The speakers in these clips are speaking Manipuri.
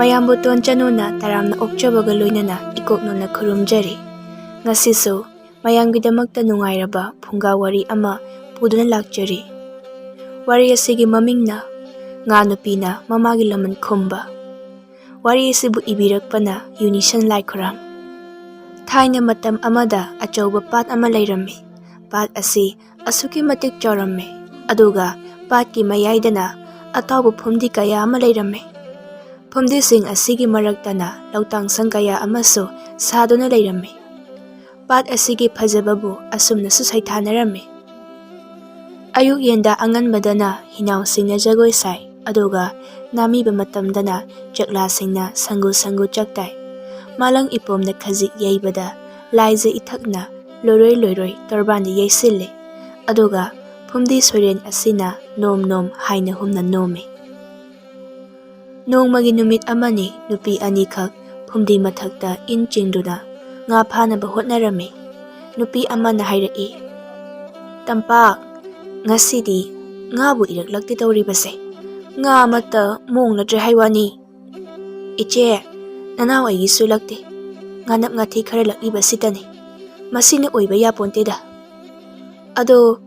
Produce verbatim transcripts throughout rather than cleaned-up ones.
ꯃꯌꯥꯝꯕꯨ ꯇꯣꯟ ꯆꯅꯨꯅ ꯇꯔꯥꯝꯅ ꯑꯣꯛꯆꯕꯒ ꯂꯣꯏꯅꯅ ꯏꯀꯣꯛ ꯅꯣꯟꯅ ꯈꯨꯔꯨꯝꯖꯔꯤ꯫ ꯉꯁꯤꯁꯨ ꯃꯌꯥꯝꯒꯤꯗꯃꯛꯇ ꯅꯨꯡꯉꯥꯏꯔꯕ ꯐꯨꯡꯒꯥ ꯋꯥꯔꯤ ꯑꯃ ꯄꯨꯗꯨꯅ ꯂꯥꯛꯆꯔꯤ꯫ ꯋꯥꯔꯤ ꯑꯁꯤꯒꯤ ꯃꯃꯤꯡꯅ ꯉꯥ ꯅꯨꯄꯤꯅ ꯃꯃꯥꯒꯤ ꯂꯃꯟ ꯈꯨꯝꯕ꯫ ꯋꯥꯔꯤ ꯑꯁꯤꯕꯨ ꯏꯕꯤꯔꯛꯄꯅ ꯌꯨꯅꯤꯁꯟ ꯂꯥꯏꯈꯨꯔꯥꯝ꯫ ꯊꯥꯏꯅ ꯃꯇꯝ ꯑꯃꯗ ꯑꯆꯧꯕ ꯄꯥꯠ ꯑꯃ ꯂꯩꯔꯝꯃꯤ꯫ ꯄꯥꯠ ꯑꯁꯤ ꯑꯁꯨꯛꯀꯤ ꯃꯇꯤꯛ ꯆꯥꯎꯔꯝꯃꯤ, ꯑꯗꯨꯒ ꯄꯥꯠꯀꯤ ꯃꯌꯥꯏꯗꯅ ꯑꯇꯥꯎꯕ ꯐꯨꯝꯗꯤ ꯀꯌꯥ ꯑꯃ ꯂꯩꯔꯝꯃꯤ꯫ ꯐꯨꯝꯗꯤꯁꯤꯡ ꯑꯁꯤꯒꯤ ꯃꯔꯛꯇꯅ ꯂꯧꯇꯥꯡꯁꯪ ꯀꯌꯥ ꯑꯃꯁꯨ ꯁꯥꯗꯨꯅ ꯂꯩꯔꯝꯃꯤ꯫ ꯄꯥꯠ ꯑꯁꯤꯒꯤ ꯐꯖꯕꯕꯨ ꯑꯁꯨꯝꯅꯁꯨ ꯁꯩꯊꯥꯅꯔꯝꯃꯤ꯫ ꯑꯌꯨꯛ ꯌꯦꯟꯗ ꯑꯉꯟꯕꯗꯅ ꯍꯤꯅꯥꯎꯁꯤꯡꯅ ꯖꯒꯣꯏ ꯁꯥꯏ, ꯑꯗꯨꯒ ꯅꯥꯃꯤꯕ ꯃꯇꯝꯗꯅ ꯆꯛꯂꯥꯁꯤꯡꯅ ꯁꯪꯒꯨ ꯁꯪꯒꯨ ꯆꯥꯛꯇꯥꯏ꯫ ꯃꯥꯂꯪ ꯏꯄꯣꯝꯅ ꯈꯖꯤꯛ ꯌꯩꯕꯗ ꯂꯥꯏꯖ ꯏꯊꯛꯅ ꯂꯣꯏꯔꯣꯏ ꯂꯣꯏꯔꯣꯏ ꯇꯣꯔꯕꯥꯟꯗ ꯌꯩꯁꯤꯜꯂꯤ, ꯑꯗꯨꯒ ꯐꯨꯝꯗꯤ ꯁꯣꯏꯔꯦꯟ ꯑꯁꯤꯅ ꯅꯣꯝ ꯅꯣꯝ ꯍꯥꯏꯅ ꯍꯨꯝꯅ ꯅꯣꯝꯃꯤ꯫ ꯅꯣꯡꯃꯒꯤ ꯅꯨꯃꯤꯠ ꯑꯃꯅꯤ, ꯅꯨꯄꯤ ꯑꯅꯤꯈꯛ ꯐꯨꯝꯗꯤ ꯃꯊꯛꯇ ꯏꯟ ꯆꯤꯡꯗꯨꯅ ꯉꯥ ꯐꯥꯅꯕ ꯍꯣꯠꯅꯔꯝꯃꯤ꯫ ꯅꯨꯄꯤ ꯑꯃꯅ ꯍꯥꯏꯔꯛꯏ, "ꯇꯝꯄꯥꯛ, ꯉꯁꯤꯗꯤ ꯉꯥꯕꯨ ꯏꯔꯛꯂꯛꯇꯦ ꯇꯧꯔꯤꯕꯁꯦ꯫ ꯉꯥ ꯑꯃꯠꯇ ꯃꯣꯡꯂꯗ꯭ꯔꯦ ꯍꯥꯏ ꯋꯥꯅꯤ꯫ ꯏꯆꯦ, ꯅꯅꯥꯎ ꯑꯩꯒꯤꯁꯨ ꯂꯛꯇꯦ꯫ ꯉꯥꯅꯞ ꯉꯥꯊꯤ ꯈꯔ ꯂꯛꯂꯤꯕꯁꯤꯗꯅꯤ꯫ ꯃꯁꯤꯅ ꯑꯣꯏꯕ ꯌꯥꯄꯣꯟꯇꯦꯗ꯫ ꯑꯗꯣ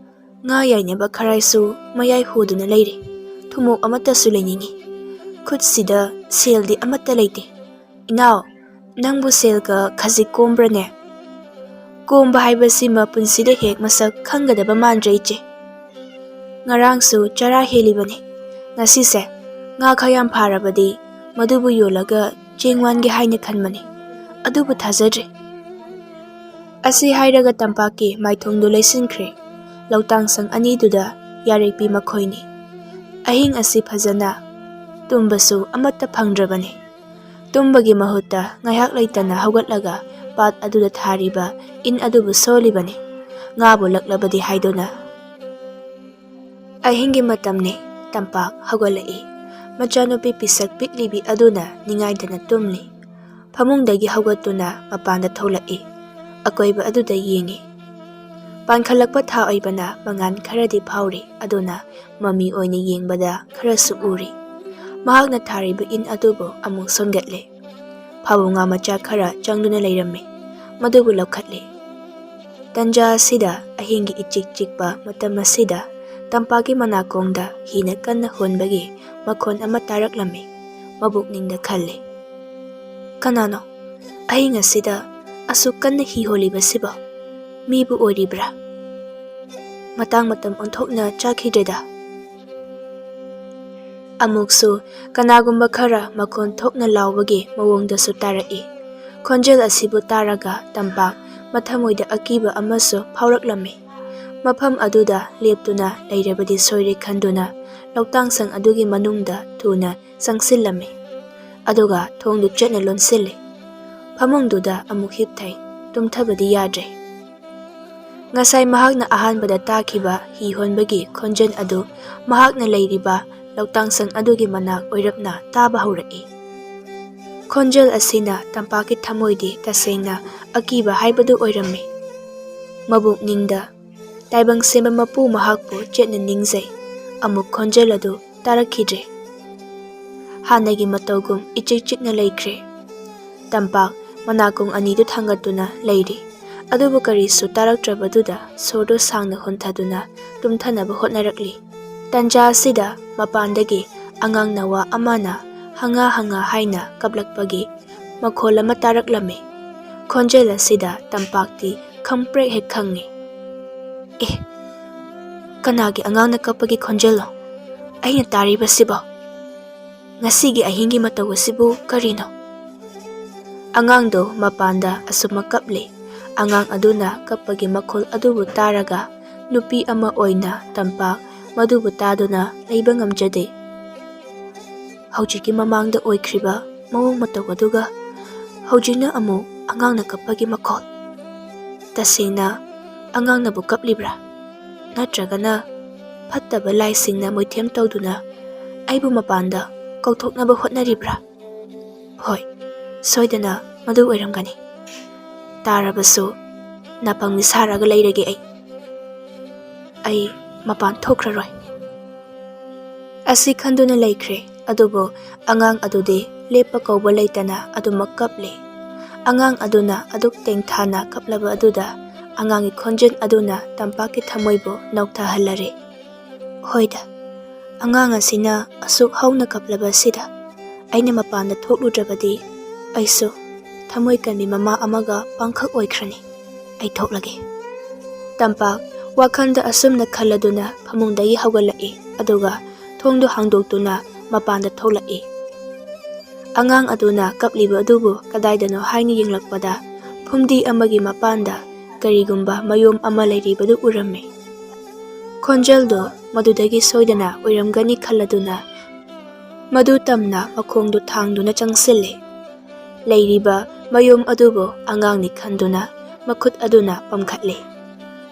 ꯉꯥ ꯌꯥꯏꯅꯕ ꯈꯔꯥꯏꯁꯨ ꯃꯌꯥꯏ ꯍꯣꯗꯨꯅ ꯂꯩꯔꯦ꯫ ꯊꯨꯝꯃꯣꯛ ꯑꯃꯠꯇꯁꯨ ꯂꯩꯅꯤꯡꯏ꯫ ꯈꯨꯠꯁꯤꯗ ꯁꯦꯜꯗꯤ ꯑꯃꯠꯇ ꯂꯩꯇꯦ꯫ ꯏꯅꯥꯎ, ꯅꯪꯕꯨ ꯁꯦꯜꯒ ꯈꯖꯤꯛ ꯀꯣꯝꯕ꯭ꯔꯅꯦ?" "ꯀꯣꯝꯕ ꯍꯥꯏꯕꯁꯤꯃ ꯄꯨꯟꯁꯤꯗ ꯍꯦꯛ ꯃꯁꯛ ꯈꯪꯒꯗꯕ ꯃꯥꯟꯗ꯭ꯔꯦ, ꯏꯆꯦ꯫ ꯉꯔꯥꯡꯁꯨ ꯆꯔꯥ ꯍꯦꯜꯂꯤꯕꯅꯤ꯫ ꯉꯁꯤꯁꯦ ꯉꯥ ꯈꯔ ꯌꯥꯝ ꯐꯥꯔꯕꯗꯤ ꯃꯗꯨꯕꯨ ꯌꯣꯜꯂꯒ ꯆꯦꯡ ꯋꯥꯟꯒꯦ ꯍꯥꯏꯅ ꯈꯟꯕꯅꯤ, ꯑꯗꯨꯕꯨ ꯊꯥꯖꯗ꯭ꯔꯦ꯫" ꯑꯁꯤ ꯍꯥꯏꯔꯒ ꯇꯝꯄꯥꯛꯀꯤ ꯃꯥꯏꯊꯣꯡꯗꯨ ꯂꯩꯁꯤꯟꯈ꯭ꯔꯦ꯫ ꯂꯧꯇꯥꯡꯁꯪ ꯑꯅꯤꯗꯨꯗ ꯌꯥꯔꯦꯛꯄꯤ ꯃꯈꯣꯏꯅꯤ꯫ ꯑꯍꯤꯡ ꯑꯁꯤ ꯐꯖꯅ ꯇꯨꯝꯕꯁꯨ ꯑꯃꯠꯇ ꯐꯪꯗ꯭ꯔꯕꯅꯤ꯫ ꯇꯨꯝꯕꯒꯤ ꯃꯍꯨꯠꯇ ꯉꯥꯏꯍꯥꯛ ꯂꯩꯇꯅ ꯍꯧꯒꯠꯂꯒ ꯄꯥꯠ ꯑꯗꯨꯗ ꯊꯥꯔꯤꯕ ꯏꯟ ꯑꯗꯨꯕꯨ ꯁꯣꯜꯂꯤꯕꯅꯤ, ꯉꯥꯕꯨ ꯂꯛꯂꯕꯗꯤ ꯍꯥꯏꯗꯨꯅ꯫ ꯑꯍꯤꯡꯒꯤ ꯃꯇꯝꯅꯤ꯫ ꯇꯝꯄꯥꯛ ꯍꯧꯒꯠꯂꯛꯏ꯫ ꯃꯆꯥꯅꯨꯄꯤ ꯄꯤꯁꯛ ꯄꯤꯛꯂꯤꯕꯤ ꯑꯗꯨꯅ ꯅꯤꯡꯉꯥꯏꯗꯅ ꯇꯨꯝꯂꯤ꯫ ꯐꯃꯨꯡꯗꯒꯤ ꯍꯧꯒꯠꯇꯨꯅ ꯃꯄꯥꯟꯗ ꯊꯣꯛꯂꯛꯏ꯫ ꯑꯀꯣꯏꯕ ꯑꯗꯨꯗ ꯌꯦꯡꯏ꯫ ꯄꯥꯟꯈꯠꯂꯛꯄ ꯊꯥ ꯑꯣꯏꯕꯅ ꯃꯉꯥꯜ ꯈꯔꯗꯤ ꯐꯥꯎꯔꯤ, ꯑꯗꯨꯅ ꯃꯃꯤ ꯑꯣꯏꯅ ꯌꯦꯡꯕꯗ ꯈꯔꯁꯨ ꯎꯔꯤ꯫ ꯃꯍꯥꯛꯅ ꯊꯥꯔꯤꯕ ꯏꯟ ꯑꯗꯨꯕꯨ ꯑꯃꯨꯛ ꯁꯣꯟꯒꯠꯂꯦ꯫ ꯐꯥꯕꯧ ꯉꯥ ꯃꯆꯥ ꯈꯔ ꯆꯪꯗꯨꯅ ꯂꯩꯔꯝꯃꯤ, ꯃꯗꯨꯕꯨ ꯂꯧꯈꯠꯂꯦ꯫ ꯇꯟꯖꯥ ꯑꯁꯤꯗ ꯑꯍꯤꯡꯒꯤ ꯏꯆꯤꯛ ꯆꯤꯛꯄ ꯃꯇꯝ ꯑꯁꯤꯗ ꯇꯝꯄꯥꯛꯀꯤ ꯃꯅꯥꯀꯣꯡꯗ ꯍꯤꯅ ꯀꯟꯅ ꯍꯣꯟꯕꯒꯤ ꯃꯈꯣꯟ ꯑꯃ ꯇꯥꯔꯛꯂꯝꯃꯤ꯫ ꯃꯕꯨꯛꯅꯤꯡꯗ ꯈꯜꯂꯤ, "ꯀꯅꯥꯅꯣ ꯑꯍꯤꯡ ꯑꯁꯤꯗ ꯑꯁꯨꯛ ꯀꯟꯅ ꯍꯤ ꯍꯣꯜꯂꯤꯕꯁꯤꯕꯣ? ꯃꯤꯕꯨ ꯑꯣꯏꯔꯤꯕ꯭ꯔꯥ? ꯃꯇꯥꯡ ꯃꯇꯝ ꯑꯣꯟꯊꯣꯛꯅ ꯆꯥꯈꯤꯗ꯭ꯔꯦꯗ!" ꯑꯃꯨꯛꯁꯨ ꯀꯅꯥꯒꯨꯝꯕ ꯈꯔ ꯃꯈꯣꯟ ꯊꯣꯛꯅ ꯂꯥꯎꯕꯒꯤ ꯃꯑꯣꯡꯗꯁꯨ ꯇꯥꯔꯛꯏ꯫ ꯈꯣꯟꯖꯦꯜ ꯑꯁꯤꯕꯨ ꯇꯥꯔꯒ ꯇꯝꯄꯥꯛ ꯃꯊꯃꯣꯏꯗ ꯑꯀꯤꯕ ꯑꯃꯁꯨ ꯐꯥꯎꯔꯛꯂꯝꯃꯤ꯫ ꯃꯐꯝ ꯑꯗꯨꯗ ꯂꯦꯞꯇꯨꯅ ꯂꯩꯔꯕꯗꯤ ꯁꯣꯏꯔꯦ ꯈꯟꯗꯨꯅ ꯂꯧꯇꯥꯡꯁꯪ ꯑꯗꯨꯒꯤ ꯃꯅꯨꯡꯗ ꯊꯨꯅ ꯆꯪꯁꯤꯜꯂꯝꯃꯤ꯫ ꯑꯗꯨꯒ ꯊꯣꯡꯗꯨ ꯆꯦꯠꯅ ꯂꯣꯟꯁꯤꯜꯂꯤ꯫ ꯐꯃꯨꯡꯗꯨꯗ ꯑꯃꯨꯛ ꯍꯤꯞꯊꯩ꯫ ꯇꯨꯝꯊꯕꯗꯤ ꯌꯥꯗ꯭ꯔꯦ꯫ ꯉꯁꯥꯏ ꯃꯍꯥꯛꯅ ꯑꯍꯥꯟꯕꯗ ꯇꯥꯈꯤꯕ ꯍꯤ ꯍꯣꯟꯕꯒꯤ ꯈꯣꯟꯖꯦꯜ ꯑꯗꯨ ꯃꯍꯥꯛꯅ ꯂꯩꯔꯤꯕ ꯂꯧꯇꯥꯡꯁꯪ ꯑꯗꯨꯒꯤ ꯃꯅꯥꯛ ꯑꯣꯏꯔꯞꯅ ꯇꯥꯕ ꯍꯧꯔꯛꯏ꯫ ꯈꯣꯟꯖꯦꯜ ꯑꯁꯤꯅ ꯇꯝꯄꯥꯛꯀꯤ ꯊꯃꯣꯏꯗꯤ ꯇꯁꯦꯡꯅ ꯑꯀꯤꯕ ꯍꯥꯏꯕꯗꯨ ꯑꯣꯏꯔꯝꯃꯤ꯫ ꯃꯕꯨꯛꯅꯤꯡꯗ ꯇꯥꯏꯕꯪ ꯁꯦꯝꯕ ꯃꯄꯨ ꯃꯍꯥꯛꯄꯨ ꯆꯦꯠꯅ ꯅꯤꯡꯖꯩ꯫ ꯑꯃꯨꯛ ꯈꯣꯟꯖꯦꯜ ꯑꯗꯨ ꯇꯥꯔꯛꯈꯤꯗ꯭ꯔꯦ꯫ ꯍꯥꯟꯅꯒꯤ ꯃꯇꯧꯒꯨꯝ ꯏꯆꯤꯛ ꯆꯤꯛꯅ ꯂꯩꯈ꯭ꯔꯦ꯫ ꯇꯝꯄꯥꯛ ꯃꯅꯥꯀꯣꯡ ꯑꯅꯤꯗꯨ ꯊꯥꯡꯒꯠꯇꯨꯅ ꯂꯩꯔꯤ꯫ ꯑꯗꯨꯕꯨ ꯀꯔꯤꯁꯨ ꯇꯥꯔꯛꯇ꯭ꯔꯕꯗꯨꯗ ꯁꯣꯔꯗꯨ ꯁꯥꯡꯅ ꯍꯣꯟꯊꯗꯨꯅ ꯇꯨꯝꯊꯅꯕ ꯍꯣꯠꯅꯔꯛꯂꯤ꯫ ꯇꯟꯖꯥ ꯑꯁꯤꯗ ꯃꯄꯥꯟꯗꯒꯤ ꯑꯉꯥꯡ ꯅꯋꯥ ꯑꯃꯅ ꯍꯪꯉꯥ ꯍꯪꯉꯥ ꯍꯥꯏꯅ ꯀꯞꯂꯛꯄꯒꯤ ꯃꯈꯣꯜ ꯑꯃ ꯇꯥꯔꯛꯂꯝꯃꯤ꯫ ꯈꯣꯟꯖꯦꯜ ꯑꯁꯤꯗ ꯇꯝꯄꯥꯛꯇꯤ ꯈꯪꯄ꯭ꯔꯦꯛ ꯍꯦꯛ ꯈꯪꯉꯤ꯫ "ꯑꯦ, ꯀꯅꯥꯒꯤ ꯑꯉꯥꯡꯅ ꯀꯞꯄꯒꯤ ꯈꯣꯟꯖꯦꯜꯅꯣ ꯑꯩꯅ ꯇꯥꯔꯤꯕꯁꯤꯕꯣ? ꯉꯁꯤꯒꯤ ꯑꯍꯤꯡꯒꯤ ꯃꯇꯧ ꯑꯁꯤꯕꯨ ꯀꯔꯤꯅꯣ?" ꯑꯉꯥꯡꯗꯣ ꯃꯄꯥꯟꯗ ꯑꯁꯨꯝꯅ ꯀꯞꯂꯤ꯫ ꯑꯉꯥꯡ ꯑꯗꯨꯅ ꯀꯞꯄꯒꯤ ꯃꯈꯣꯜ ꯑꯗꯨꯕꯨ ꯇꯥꯔꯒ ꯅꯨꯄꯤ ꯑꯃ ꯑꯣꯏꯅ ꯇꯝꯄꯥꯛ ꯃꯗꯨꯕꯨ ꯇꯥꯗꯨꯅ ꯂꯩꯕ ꯉꯝꯖꯗꯦ꯫ ꯍꯧꯖꯤꯛꯀꯤ ꯃꯃꯥꯡꯗ ꯑꯣꯏꯈ꯭ꯔꯤꯕ ꯃꯑꯣꯡ ꯃꯇꯧ ꯑꯗꯨꯒ ꯍꯧꯖꯤꯛꯅ ꯑꯃꯨꯛ ꯑꯉꯥꯡꯅ ꯀꯞꯄꯒꯤ ꯃꯈꯣꯜ꯫ ꯇꯁꯦꯡꯅ ꯑꯉꯥꯡꯅꯕꯨ ꯀꯞꯂꯤꯕ꯭ꯔꯥ? ꯅꯠꯇ꯭ꯔꯒꯅ ꯐꯠꯇꯕ ꯂꯥꯏꯁꯤꯡꯅ ꯃꯣꯏꯊꯦꯝ ꯇꯧꯗꯨꯅ ꯑꯩꯕꯨ ꯃꯄꯥꯟꯗ ꯀꯧꯊꯣꯛꯅꯕ ꯍꯣꯠꯅꯔꯤꯕ꯭ꯔꯥ? ꯍꯣꯏ, ꯁꯣꯏꯗꯅ ꯃꯗꯨ ꯑꯣꯏꯔꯝꯒꯅꯤ꯫ ꯇꯥꯔꯕꯁꯨ ꯅꯥꯄꯪꯗꯤ ꯁꯥꯔꯒ ꯂꯩꯔꯒꯦ ꯑꯩ꯫ ꯑꯩ ꯃꯄꯥꯟ ꯊꯣꯛꯈ꯭ꯔꯔꯣꯏ꯫ ꯑꯁꯤ ꯈꯟꯗꯨꯅ ꯂꯩꯈ꯭ꯔꯦ꯫ ꯑꯗꯨꯕꯨ ꯑꯉꯥꯡ ꯑꯗꯨꯗꯤ ꯂꯦꯞꯄ ꯀꯧꯕ ꯂꯩꯇꯅ ꯑꯗꯨꯃꯛ ꯀꯞꯂꯤ꯫ ꯑꯉꯥꯡ ꯑꯗꯨꯅ ꯑꯗꯨꯛ ꯇꯦꯡꯊꯥꯅ ꯀꯞꯂꯕ ꯑꯗꯨꯗ ꯑꯉꯥꯡꯒꯤ ꯈꯣꯟꯖꯦꯜ ꯑꯗꯨꯅ ꯇꯝꯄꯥꯛꯀꯤ ꯊꯃꯣꯏꯕꯨ ꯅꯧꯊꯍꯜꯂꯔꯦ꯫ ꯍꯣꯏꯗ, ꯑꯉꯥꯡ ꯑꯁꯤꯅ ꯑꯁꯨꯛ ꯍꯧꯅ ꯀꯞꯂꯕ ꯑꯁꯤꯗ ꯑꯩꯅ ꯃꯄꯥꯟꯗ ꯊꯣꯛꯂꯨꯗ꯭ꯔꯕꯗꯤ ꯑꯩꯁꯨ ꯊꯃꯣꯏ ꯀꯟꯕꯤ ꯃꯃꯥ ꯑꯃꯒ ꯄꯥꯡꯈꯛ ꯑꯣꯏꯈ꯭ꯔꯅꯤ꯫ ꯑꯩ ꯊꯣꯛꯂꯒꯦ꯫ ꯇꯝꯄꯥꯛ ꯋꯥꯈꯜꯗ ꯑꯁꯨꯝꯅ ꯈꯜꯂꯗꯨꯅ ꯐꯃꯨꯡꯗꯒꯤ ꯍꯧꯒꯠꯂꯛꯏ, ꯑꯗꯨꯒ ꯊꯣꯡꯗꯨ ꯍꯥꯡꯗꯣꯛꯇꯨꯅ ꯃꯄꯥꯟꯗ ꯊꯣꯛꯂꯛꯏ꯫ ꯑꯉꯥꯡ ꯑꯗꯨꯅ ꯀꯞꯂꯤꯕ ꯑꯗꯨꯕꯨ ꯀꯗꯥꯏꯗꯅꯣ ꯍꯥꯏꯅ ꯌꯦꯡꯂꯛꯄꯗ ꯐꯨꯝꯗꯤ ꯑꯃꯒꯤ ꯃꯄꯥꯟꯗ ꯀꯔꯤꯒꯨꯝꯕ ꯃꯌꯣꯝ ꯑꯃ ꯂꯩꯔꯤꯕꯗꯨ ꯎꯔꯝꯃꯤ꯫ ꯈꯣꯟꯖꯦꯜꯗꯨ ꯃꯗꯨꯗꯒꯤ ꯁꯣꯏꯗꯅ ꯑꯣꯏꯔꯝꯒꯅꯤ ꯈꯜꯂꯗꯨꯅ ꯃꯗꯨ ꯇꯝꯅ ꯃꯈꯣꯡꯗꯨ ꯊꯥꯡꯗꯨꯅ ꯆꯪꯁꯤꯜꯂꯤ꯫ ꯂꯩꯔꯤꯕ ꯃꯌꯣꯝ ꯑꯗꯨꯕꯨ ꯑꯉꯥꯡꯅꯤ ꯈꯟꯗꯨꯅ ꯃꯈꯨꯠ ꯑꯗꯨꯅ ꯄꯝꯈꯠꯂꯤ꯫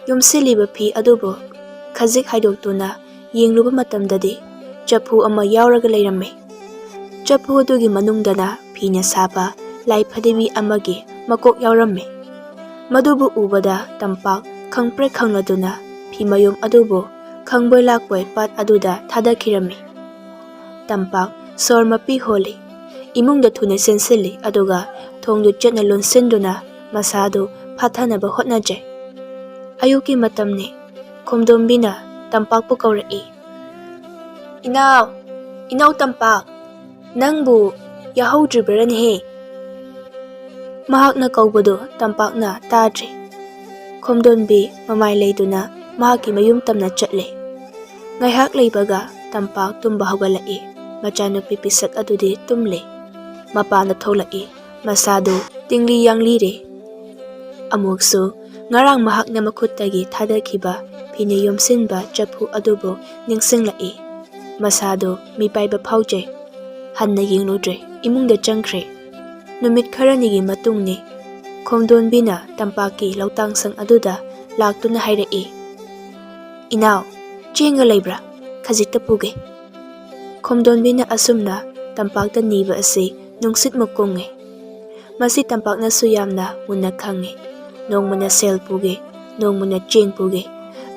ꯌꯣꯝꯁꯤꯜꯂꯤꯕ ꯐꯤ ꯑꯗꯨꯕꯨ ꯈꯖꯤꯛ ꯍꯥꯏꯗꯣꯛꯇꯨꯅ ꯌꯦꯡꯂꯨꯕ ꯃꯇꯝꯗꯗꯤ ꯆꯐꯨ ꯑꯃ ꯌꯥꯎꯔꯒ ꯂꯩꯔꯝꯃꯤ꯫ ꯆꯐꯨ ꯑꯗꯨꯒꯤ ꯃꯅꯨꯡꯗꯅ ꯐꯤꯅ ꯁꯥꯕ ꯂꯥꯏ ꯐꯗꯤꯕꯤ ꯑꯃꯒꯤ ꯃꯀꯣꯛ ꯌꯥꯎꯔꯝꯃꯤ꯫ ꯃꯗꯨꯕꯨ ꯎꯕꯗ ꯇꯝꯄꯥꯛ ꯈꯪꯄ꯭ꯔꯦꯛ ꯈꯪꯂꯗꯨꯅ ꯐꯤ ꯃꯌꯣꯝ ꯑꯗꯨꯕꯨ ꯈꯪꯕꯣꯏ ꯂꯥꯛꯄꯣꯏ ꯄꯥꯠ ꯑꯗꯨꯗ ꯊꯥꯗꯈꯤꯔꯝꯃꯤ꯫ ꯇꯝꯄꯥꯛ ꯁꯣꯔ ꯃꯄꯤ ꯍꯣꯜꯂꯤ꯫ ꯏꯃꯨꯡꯗ ꯊꯨꯅ ꯆꯦꯟꯁꯤꯜꯂꯤ, ꯑꯗꯨꯒ ꯊꯣꯡꯗꯨ ꯆꯦꯠꯅ ꯂꯣꯟꯁꯤꯟꯗꯨꯅ ꯃꯁꯥꯗꯨ ꯐꯥꯊꯅꯕ ꯍꯣꯠꯅꯖꯩ꯫ ꯑꯌꯨꯛꯀꯤ ꯃꯇꯝꯅꯤ꯫ ꯈꯣꯝꯗꯣꯝꯕꯤꯅ ꯇꯝꯄꯥꯛꯄꯨ ꯀꯧꯔꯛꯏ꯫ "ꯏꯅꯥꯎ, ꯏꯅꯥꯎ ꯇꯝꯄꯥꯛ, ꯅꯪꯕꯨ ꯌꯥꯍꯧꯗ꯭ꯔꯤꯕ꯭ꯔꯅꯦꯍꯦ?" ꯃꯍꯥꯛꯅ ꯀꯧꯕꯗꯨ ꯇꯝꯄꯥꯛꯅ ꯇꯥꯗ꯭ꯔꯦ꯫ ꯈꯣꯝꯗꯣꯟꯕꯤ ꯃꯃꯥꯏ ꯂꯩꯗꯨꯅ ꯃꯍꯥꯛꯀꯤ ꯃꯌꯨꯝ ꯇꯝꯅ ꯆꯠꯂꯦ꯫ ꯉꯥꯏꯍꯥꯛ ꯂꯩꯕꯒ ꯇꯝꯄꯥꯛ ꯇꯨꯝꯕ ꯍꯧꯒꯠꯂꯛꯏ꯫ ꯃꯆꯥꯅꯨꯄꯤ ꯄꯤꯁꯛ ꯑꯗꯨꯗꯤ ꯇꯨꯝꯂꯦ꯫ ꯃꯄꯥꯟꯗ ꯊꯣꯛꯂꯛꯏ꯫ ꯃꯁꯥꯗꯨ ꯇꯤꯡꯂꯤ ꯌꯥꯡꯂꯤꯔꯦ꯫ ꯑꯃꯨꯛꯁꯨ ꯉꯔꯥꯡ ꯃꯍꯥꯛꯅ ꯃꯈꯨꯠꯇꯒꯤ ꯊꯥꯗꯈꯤꯕ ꯐꯤꯅ ꯌꯣꯝꯁꯤꯟꯕ ꯆꯐꯨ ꯑꯗꯨꯕꯨ ꯅꯤꯡꯁꯤꯡꯂꯛꯏ꯫ ꯃꯁꯥꯗꯨ ꯃꯤꯄꯥꯏꯕ ꯐꯥꯎꯖꯩ꯫ ꯍꯟꯅ ꯌꯦꯡꯂꯨꯗ꯭ꯔꯦ꯫ ꯏꯃꯨꯡꯗ ꯆꯪꯈ꯭ꯔꯦ꯫ ꯅꯨꯃꯤꯠ ꯈꯔꯅꯤꯒꯤ ꯃꯇꯨꯡꯅꯤ꯫ ꯈꯣꯝꯗꯣꯟꯕꯤꯅ ꯇꯝꯄꯥꯛꯀꯤ ꯂꯧꯇꯥꯡꯁꯪ ꯑꯗꯨꯗ ꯂꯥꯛꯇꯨꯅ ꯍꯥꯏꯔꯛꯏ, "ꯏꯅꯥꯎ, ꯆꯦꯡꯒ ꯂꯩꯕ꯭ꯔꯥ? ꯈꯖꯤꯛꯇ ꯄꯨꯒꯦ꯫" ꯈꯣꯝꯗꯣꯟꯕꯤꯅ ꯑꯁꯨꯝꯅ ꯇꯝꯄꯥꯛꯇ ꯅꯤꯕ ꯑꯁꯤ ꯅꯨꯡꯁꯤꯠꯃꯨꯛ ꯀꯨꯡꯉꯤ꯫ ꯃꯁꯤ ꯇꯝꯄꯥꯛꯅꯁꯨ ꯌꯥꯝꯅ ꯃꯨꯟꯅ ꯈꯪꯉꯤ꯫ ꯅꯣꯡꯃꯅ ꯁꯦꯜ ꯄꯨꯒꯦ, ꯅꯣꯡꯃꯅ ꯆꯦꯡ ꯄꯨꯒꯦ꯫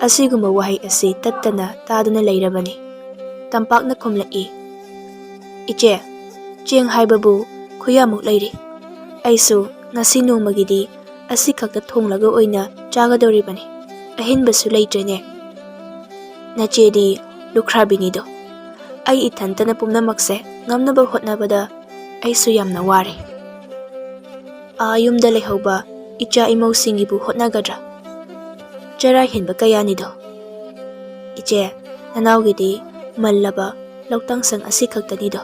ꯑꯁꯤꯒꯨꯝꯕ ꯋꯥꯍꯩ ꯑꯁꯤ ꯇꯠꯇꯅ ꯇꯥꯗꯨꯅ ꯂꯩꯔꯕꯅꯤ꯫ ꯇꯝꯄꯥꯛꯅ ꯈꯨꯝꯂꯛꯏ, "ꯏꯆꯦ, ꯆꯦꯡ ꯍꯥꯏꯕꯕꯨ ꯈꯨꯌꯥꯃꯨꯛ ꯂꯩꯔꯤ꯫ ꯑꯩꯁꯨ ꯉꯁꯤ ꯅꯣꯡꯃꯒꯤꯗꯤ ꯑꯁꯤꯈꯛꯇ ꯊꯣꯡꯂꯒ ꯑꯣꯏꯅ ꯆꯥꯒꯗꯧꯔꯤꯕꯅꯤ꯫ ꯑꯍꯦꯟꯕꯁꯨ ꯂꯩꯇ꯭ꯔꯦꯅꯦ꯫ ꯅꯆꯦꯗꯤ ꯂꯨꯈ꯭ꯔꯥꯕꯤꯅꯤꯗꯣ꯫ ꯑꯩ ꯏꯊꯟꯇꯅ ꯄꯨꯝꯅꯃꯛꯁꯦ ꯉꯝꯅꯕ ꯍꯣꯠꯅꯕꯗ ꯑꯩꯁꯨ ꯌꯥꯝꯅ ꯋꯥꯔꯦ꯫ ꯑꯥ ꯌꯨꯝꯗ ꯂꯩꯍꯧꯕ ꯏꯆꯥ ꯏꯃꯧꯁꯤꯡꯒꯤꯕꯨ ꯍꯣꯠꯅꯒꯗ꯭ꯔꯥ? ꯆꯔꯥ ꯍꯦꯟꯕ ꯀꯌꯥꯅꯤꯗꯣ꯫ ꯏꯆꯦ, ꯅꯅꯥꯎꯒꯤꯗꯤ ꯃꯜꯂꯕ ꯂꯧꯇꯥꯡꯁꯪ ꯑꯁꯤꯈꯛꯇꯅꯤꯗꯣ꯫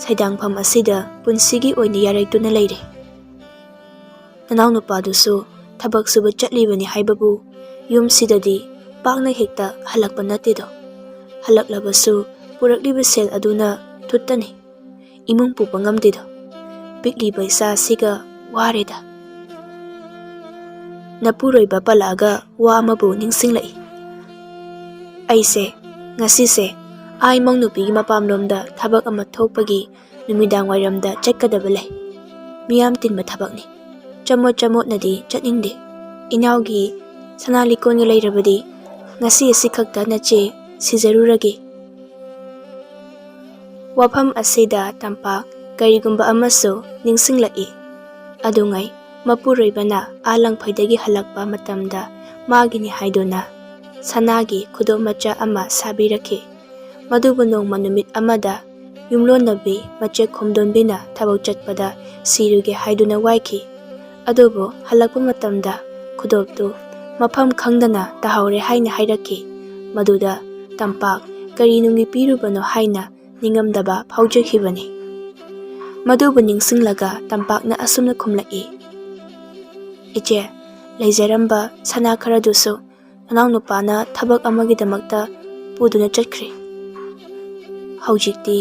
ꯁꯩꯗꯥꯡꯐꯝ ꯑꯁꯤꯗ ꯄꯨꯟꯁꯤꯒꯤ ꯑꯣꯏꯅ ꯌꯥꯔꯛꯇꯨꯅ ꯂꯩꯔꯦ꯫ ꯅꯅꯥꯎꯅꯨꯄꯥꯗꯨꯁꯨ ꯊꯕꯛ ꯁꯨꯕ ꯆꯠꯂꯤꯕꯅꯤ ꯍꯥꯏꯕꯕꯨ ꯌꯨꯝꯁꯤꯗꯗꯤ ꯄꯥꯛꯅ ꯍꯦꯛꯇ ꯍꯜꯂꯛꯄ ꯅꯠꯇꯦꯗꯣ꯫ ꯍꯜꯂꯛꯂꯕꯁꯨ ꯄꯨꯔꯛꯂꯤꯕ ꯁꯦꯜ ꯑꯗꯨꯅ ꯊꯨꯠꯇꯅꯤ꯫ ꯏꯃꯨꯡ ꯄꯨꯕ ꯉꯝꯗꯦꯗꯣ꯫ ꯄꯤꯛꯂꯤꯕ ꯏꯆꯥ ꯑꯁꯤꯒ ꯋꯥꯔꯦꯗ꯫ ꯅꯄꯨꯔꯣꯏꯕ ꯄꯜꯂꯛꯑꯒ ꯋꯥ ꯑꯃꯕꯨ ꯅꯤꯡꯁꯤꯡꯂꯛꯏ꯫ ꯑꯩꯁꯦ ꯉꯁꯤꯁꯦ ꯑꯥ ꯏꯃꯧ ꯅꯨꯄꯤꯒꯤ ꯃꯄꯥꯝꯂꯣꯝꯗ ꯊꯕꯛ ꯑꯃ ꯊꯣꯛꯄꯒꯤ ꯅꯨꯃꯤꯗꯥꯡ ꯋꯥꯏꯔꯝꯗ ꯆꯠꯀꯗꯕ ꯂꯩ꯫ ꯃꯤꯌꯥꯝ ꯇꯤꯟꯕ ꯊꯕꯛꯅꯤ꯫ ꯆꯃꯣꯠ ꯆꯃꯣꯠꯅꯗꯤ ꯆꯠꯅꯤꯡꯗꯦ꯫ ꯏꯅꯥꯎꯒꯤ ꯁꯅꯥ ꯂꯤꯛꯀꯣꯟꯒ ꯂꯩꯔꯕꯗꯤ ꯉꯁꯤ ꯑꯁꯤꯈꯛꯇ ꯅꯆꯦ ꯁꯤꯖꯔꯨꯔꯒꯦ꯫ ꯋꯥꯐꯝ ꯑꯁꯤꯗ ꯇꯝꯄꯥꯛ ꯀꯔꯤꯒꯨꯝꯕ ꯑꯃꯁꯨ ꯅꯤꯡꯁꯤꯡꯂꯛꯏ꯫ ꯑꯗꯨꯉꯩ ꯃꯄꯨꯔꯣꯏꯕꯅ ꯑꯥ ꯂꯪꯐꯩꯗꯒꯤ ꯍꯜꯂꯛꯄ ꯃꯇꯝꯗ ꯃꯥꯒꯤꯅꯤ ꯍꯥꯏꯗꯨꯅ ꯁꯅꯥꯒꯤ ꯈꯨꯗꯣꯞ ꯃꯆꯥ ꯑꯃ ꯁꯥꯕꯤꯔꯛꯈꯤ꯫ ꯃꯗꯨꯕꯨ ꯅꯣꯡꯃ ꯅꯨꯃꯤꯠ ꯑꯃꯗ ꯌꯨꯝꯂꯣꯟꯅꯕꯤ ꯃꯆꯦ ꯈꯣꯝꯗꯣꯟꯕꯤꯅ ꯊꯕꯛ ꯆꯠꯄꯗ ꯁꯤꯔꯨꯒꯦ ꯍꯥꯏꯗꯨꯅ ꯋꯥꯏꯈꯤ꯫ ꯑꯗꯨꯕꯨ ꯍꯜꯂꯛꯄ ꯃꯇꯝꯗ ꯈꯨꯗꯣꯞꯇꯨ ꯃꯐꯝ ꯈꯪꯗꯅ ꯇꯥꯍꯧꯔꯦ ꯍꯥꯏꯅ ꯍꯥꯏꯔꯛꯈꯤ꯫ ꯃꯗꯨꯗ ꯇꯝꯄꯥꯛ ꯀꯔꯤ ꯅꯨꯡꯒꯤ ꯄꯤꯔꯨꯕꯅꯣ ꯍꯥꯏꯅ ꯅꯤꯡꯉꯝꯗꯕ ꯐꯥꯎꯖꯈꯤꯕꯅꯤ꯫ ꯃꯗꯨꯕꯨ ꯅꯤꯡꯁꯤꯡꯂꯒ ꯇꯝꯄꯥꯛꯅ ꯑꯁꯨꯝꯅ ꯈꯨꯝꯂꯛꯏ, "ꯏꯆꯦ, ꯂꯩꯖꯔꯝꯕ ꯁꯅꯥ ꯈꯔꯗꯨꯁꯨ ꯅꯅꯥꯎꯅꯨꯄꯥꯅ ꯊꯕꯛ ꯑꯃꯒꯤꯗꯃꯛꯇ ꯄꯨꯗꯨꯅ ꯆꯠꯈ꯭ꯔꯦ꯫ ꯍꯧꯖꯤꯛꯇꯤ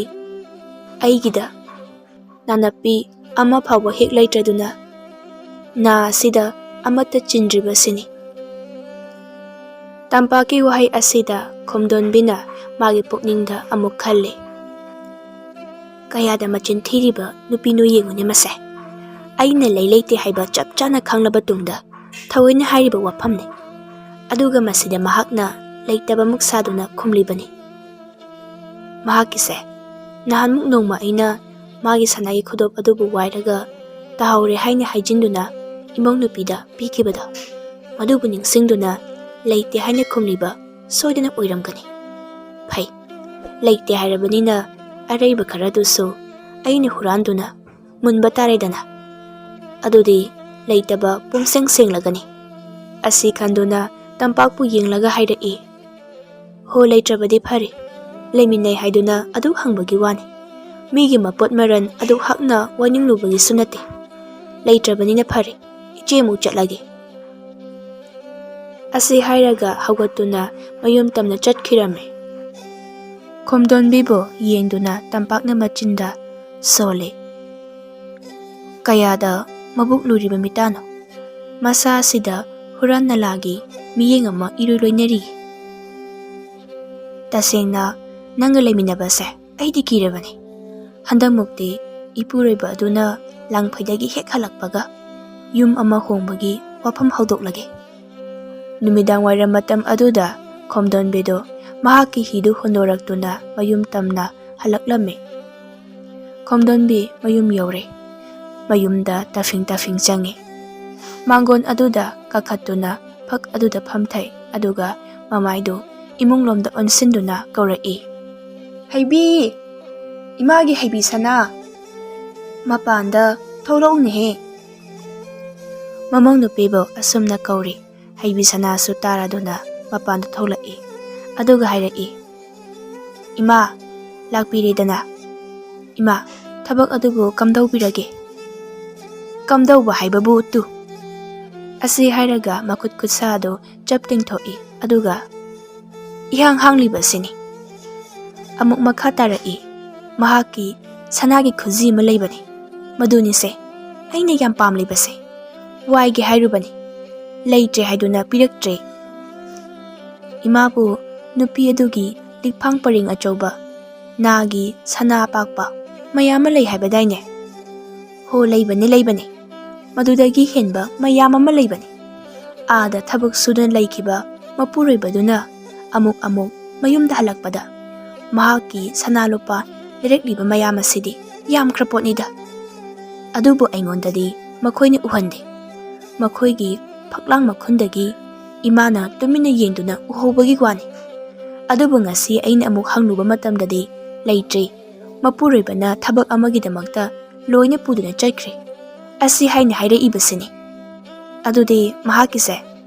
ꯑꯩꯒꯤꯗ ꯅꯥꯅꯞꯄꯤ ꯑꯃ ꯐꯥꯎꯕ ꯍꯦꯛ ꯂꯩꯇ꯭ꯔꯗꯨꯅ ꯅꯥ ꯑꯁꯤꯗ ꯑꯃꯠꯇ ꯆꯤꯟꯗ꯭ꯔꯤꯕꯁꯤꯅꯤ꯫" ꯇꯝꯄꯥꯛꯀꯤ ꯋꯥꯍꯩ ꯑꯁꯤꯗ ꯈꯣꯝꯗꯣꯟꯕꯤꯅ ꯃꯥꯒꯤ ꯄꯨꯛꯅꯤꯡꯗ ꯑꯃꯨꯛ ꯈꯜꯂꯤ, "ꯀꯌꯥꯗ ꯃꯆꯤꯟ ꯊꯤꯔꯤꯕ ꯅꯨꯄꯤꯅꯣ ꯌꯦꯡꯉꯨꯅꯦ ꯃꯁꯦ꯫ ꯑꯩꯅ ꯂꯩ ꯂꯩꯇꯦ ꯍꯥꯏꯕ ꯆꯞ ꯆꯥꯅ ꯈꯪꯂꯕ ꯇꯨꯡꯗ ꯊꯑꯣꯏꯅ ꯍꯥꯏꯔꯤꯕ ꯋꯥꯐꯝꯅꯤ꯫ ꯑꯗꯨꯒ ꯃꯁꯤꯗ ꯃꯍꯥꯛꯅ ꯂꯩꯇꯕꯃꯨꯛ ꯁꯥꯗꯨꯅ ꯈꯨꯝꯂꯤꯕꯅꯤ꯫" ꯃꯍꯥꯛꯀꯤꯁꯦ ꯅꯍꯥꯟꯃꯨꯛ ꯅꯣꯡꯃ ꯑꯩꯅ ꯃꯥꯒꯤ ꯁꯅꯥꯒꯤ ꯈꯨꯗꯣꯞ ꯑꯗꯨꯕꯨ ꯋꯥꯏꯔꯒ ꯇꯥꯍꯧꯔꯦ ꯍꯥꯏꯅ ꯍꯥꯏꯖꯤꯟꯗꯨꯅ ꯏꯃꯧ ꯅꯨꯄꯤꯗ ꯄꯤꯈꯤꯕꯗꯣ, ꯃꯗꯨꯕꯨ ꯅꯤꯡꯁꯤꯡꯗꯨꯅ ꯂꯩꯇꯦ ꯍꯥꯏꯅ ꯈꯨꯝꯂꯤꯕ ꯁꯣꯏꯗꯅ ꯑꯣꯏꯔꯝꯒꯅꯤ꯫ ꯐꯩ, ꯂꯩꯇꯦ ꯍꯥꯏꯔꯕꯅꯤꯅ ꯑꯔꯩꯕ ꯈꯔꯗꯨꯁꯨ ꯑꯩꯅ ꯍꯨꯔꯥꯟꯗꯨꯅ ꯃꯨꯟꯕ ꯇꯥꯔꯦꯗꯅ꯫ ꯑꯗꯨꯗꯤ ꯂꯩꯇꯕ ꯄꯨꯝꯁꯦꯡ ꯁꯦꯡꯂꯒꯅꯤ꯫ ꯑꯁꯤ ꯈꯟꯗꯨꯅ ꯇꯝꯄꯥꯛꯄꯨ ꯌꯦꯡꯂꯒ ꯍꯥꯏꯔꯛꯏ, "ꯍꯣ, ꯂꯩꯇ꯭ꯔꯕꯗꯤ ꯐꯔꯦ, ꯂꯩꯃꯤꯟꯅꯩ ꯍꯥꯏꯗꯨꯅ ꯑꯗꯨ ꯍꯪꯕꯒꯤ ꯋꯥꯅꯤ꯫ ꯃꯤꯒꯤ ꯃꯄꯣꯠ ꯃꯔꯟ ꯑꯗꯨ ꯍꯛꯅ ꯋꯥꯅꯤꯡꯂꯨꯕꯒꯤꯁꯨ ꯅꯠꯇꯦ꯫ ꯂꯩꯇ꯭ꯔꯕꯅꯤꯅ ꯐꯔꯦ, ꯏꯆꯦ ꯑꯃꯨꯛ ꯆꯠꯂꯒꯦ"꯫ ꯑꯁꯤ ꯍꯥꯏꯔꯒ ꯍꯧꯒꯠꯇꯨꯅ ꯃꯌꯨꯝ ꯇꯝꯅ ꯆꯠꯈꯤꯔꯝꯃꯤ꯫ ꯈꯣꯝꯗꯣꯟꯕꯤꯕꯨ ꯌꯦꯡꯗꯨꯅ ꯇꯝꯄꯥꯛꯅ ꯃꯆꯤꯟꯗ ꯁꯣꯜꯂꯤ꯫ ꯀꯌꯥꯗ ꯃꯕꯨꯛ ꯂꯨꯔꯤꯕ ꯃꯤꯇꯥꯅꯣ? ꯃꯁꯥ ꯑꯁꯤꯗ ꯍꯨꯔꯥꯟ ꯅꯂꯥꯒꯤ ꯃꯤꯠꯌꯦꯡ ꯑꯃ ꯏꯔꯣꯏ ꯂꯣꯏꯅꯔꯤ꯫ ꯇꯁꯦꯡꯅ ꯅꯪꯒ ꯂꯩꯃꯤꯟꯅꯕꯁꯦ ꯑꯩꯗꯤ ꯀꯤꯔꯕꯅꯤ꯫ ꯍꯟꯗꯛꯃꯨꯛꯇꯤ ꯏꯄꯨꯔꯣꯏꯕ ꯑꯗꯨꯅ ꯂꯥꯡꯐꯩꯗꯒꯤ ꯍꯦꯛ ꯍꯜꯂꯛꯄꯒ ꯌꯨꯝ ꯑꯃ ꯍꯣꯡꯕꯒꯤ ꯋꯥꯐꯝ ꯍꯧꯗꯣꯛꯂꯒꯦ꯫ ꯅꯨꯃꯤꯗꯥꯡ ꯋꯥꯏꯔꯝ ꯃꯇꯝ ꯑꯗꯨꯗ ꯈꯣꯝꯗꯣꯟꯕꯤꯗꯨ ꯃꯍꯥꯛꯀꯤ ꯍꯤꯗꯨ ꯍꯣꯟꯗꯣꯔꯛꯇꯨꯅ ꯃꯌꯨꯝ ꯇꯝꯅ ꯍꯜꯂꯛꯂꯝꯃꯤ꯫ ꯈꯣꯝꯗꯣꯟꯕꯤ ꯃꯌꯨꯝ ꯌꯧꯔꯦ꯫ ꯃꯌꯨꯝꯗ ꯇꯥꯐꯤꯡ ꯇꯥꯐꯤꯡ ꯆꯪꯉꯤ꯫ ꯃꯥꯡꯒꯣꯟ ꯑꯗꯨꯗ ꯀꯥꯈꯠꯇꯨꯅ ꯐꯛ ꯑꯗꯨꯗ ꯐꯝꯊꯩ, ꯑꯗꯨꯒ ꯃꯃꯥꯏꯗꯨ ꯏꯃꯨꯡꯂꯣꯝꯗ ꯑꯣꯟꯁꯤꯟꯗꯨꯅ ꯀꯧꯔꯛꯏ, "ꯍꯩꯕꯤ! ꯏꯃꯥꯒꯤ ꯍꯩꯕꯤ ꯁꯅꯥ! ꯃꯄꯥꯟꯗ ꯊꯣꯛꯂꯛꯎꯅꯦꯍꯦ!" ꯃꯃꯧ ꯅꯨꯄꯤꯕꯨ ꯑꯁꯨꯝꯅ ꯀꯧꯔꯤ꯫ ꯍꯩꯕꯤ ꯁꯅꯥꯁꯨ ꯇꯥꯔꯗꯨꯅ ꯃꯄꯥꯟꯗ ꯊꯣꯛꯂꯛꯏ꯫ ꯑꯗꯨꯒ ꯍꯥꯏꯔꯛꯏ, "ꯏꯃꯥ, ꯂꯥꯛꯄꯤꯔꯦꯗꯅ꯫ ꯏꯃꯥ, ꯊꯕꯛ ꯑꯗꯨꯕꯨ ꯀꯝꯗꯧꯕꯤꯔꯒꯦ?" "ꯀꯝꯗꯧꯕ ꯍꯥꯏꯕꯕꯨ ꯇꯨ!" ꯑꯁꯤ ꯍꯥꯏꯔꯒ ꯃꯈꯨꯠ ꯈꯨꯠꯁꯥ ꯑꯗꯨ ꯆꯞ ꯇꯤꯡꯊꯣꯛꯏ, ꯑꯗꯨꯒ ꯏꯍꯥꯡ ꯍꯥꯡꯂꯤꯕꯁꯤꯅꯤ꯫ ꯑꯃꯨꯛ ꯃꯈꯥ ꯇꯥꯔꯛꯏ, "ꯃꯍꯥꯛꯀꯤ ꯁꯅꯥꯒꯤ ꯈꯨꯖꯤ ꯑꯃ ꯂꯩꯕꯅꯤ, ꯃꯗꯨꯅꯤꯁꯦ ꯑꯩꯅ ꯌꯥꯝ ꯄꯥꯝꯂꯤꯕꯁꯦ꯫ ꯋꯥꯏꯒꯦ ꯍꯥꯏꯔꯨꯕꯅꯤ, ꯂꯩꯇ꯭ꯔꯦ ꯍꯥꯏꯗꯨꯅ ꯄꯤꯔꯛꯇ꯭ꯔꯦ꯫ ꯏꯃꯥꯕꯨ ꯅꯨꯄꯤ ꯑꯗꯨꯒꯤ ꯂꯤꯛꯐꯥꯡ ꯄꯔꯤꯡ ꯑꯆꯧꯕ, ꯅꯥꯒꯤ ꯁꯅꯥ ꯑꯄꯥꯛꯄ ꯃꯌꯥꯝ ꯑꯃ ꯂꯩ ꯍꯥꯏꯕꯗꯥꯏꯅꯦ?" "ꯍꯣ, ꯂꯩꯕꯅꯤ, ꯂꯩꯕꯅꯤ꯫ ꯃꯗꯨꯗꯒꯤ ꯍꯦꯟꯕ ꯃꯌꯥꯝ ꯑꯃ ꯂꯩꯕꯅꯤ꯫ ꯑꯥꯗ ꯊꯕꯛ ꯁꯨꯗꯨꯅ ꯂꯩꯈꯤꯕ ꯃꯄꯨꯔꯣꯏꯕꯗꯨꯅ ꯑꯃꯨꯛ ꯑꯃꯨꯛ ꯃꯌꯨꯝꯗ ꯍꯜꯂꯛꯄꯗ ꯃꯍꯥꯛꯀꯤ ꯁꯅꯥ ꯂꯨꯄꯥ ꯂꯩꯔꯛꯂꯤꯕ ꯃꯌꯥꯝ ꯑꯁꯤꯗꯤ ꯌꯥꯝꯈ꯭ꯔ ꯄꯣꯠꯅꯤꯗ꯫ ꯑꯗꯨꯕꯨ ꯑꯩꯉꯣꯟꯗꯗꯤ ꯃꯈꯣꯏꯅ ꯎꯍꯟꯗꯦ꯫ ꯃꯈꯣꯏꯒꯤ ꯐꯛꯂꯥꯡ ꯃꯈꯨꯟꯗꯒꯤ ꯏꯃꯥꯅ ꯇꯨꯃꯤꯟꯅ ꯌꯦꯡꯗꯨꯅ ꯎꯍꯧꯕꯒꯤ ꯋꯥꯅꯤ꯫ ꯑꯗꯨꯕꯨ ꯉꯁꯤ ꯑꯩꯅ ꯑꯃꯨꯛ ꯍꯪꯂꯨꯕ ꯃꯇꯝꯗꯗꯤ ꯂꯩꯇ꯭ꯔꯦ꯫ ꯃꯄꯨꯔꯣꯏꯕꯅ ꯊꯕꯛ ꯑꯃꯒꯤꯗꯃꯛꯇ ꯂꯣꯏꯅ ꯄꯨꯗꯨꯅ ꯆꯠꯈ꯭ꯔꯦ꯫ ꯑꯁꯤ ꯍꯥꯏꯅ ꯍꯥꯏꯔꯛꯏꯕꯁꯤꯅꯤ꯫ ꯑꯗꯨꯗꯤ ꯃꯍꯥꯛꯀꯤꯁꯦ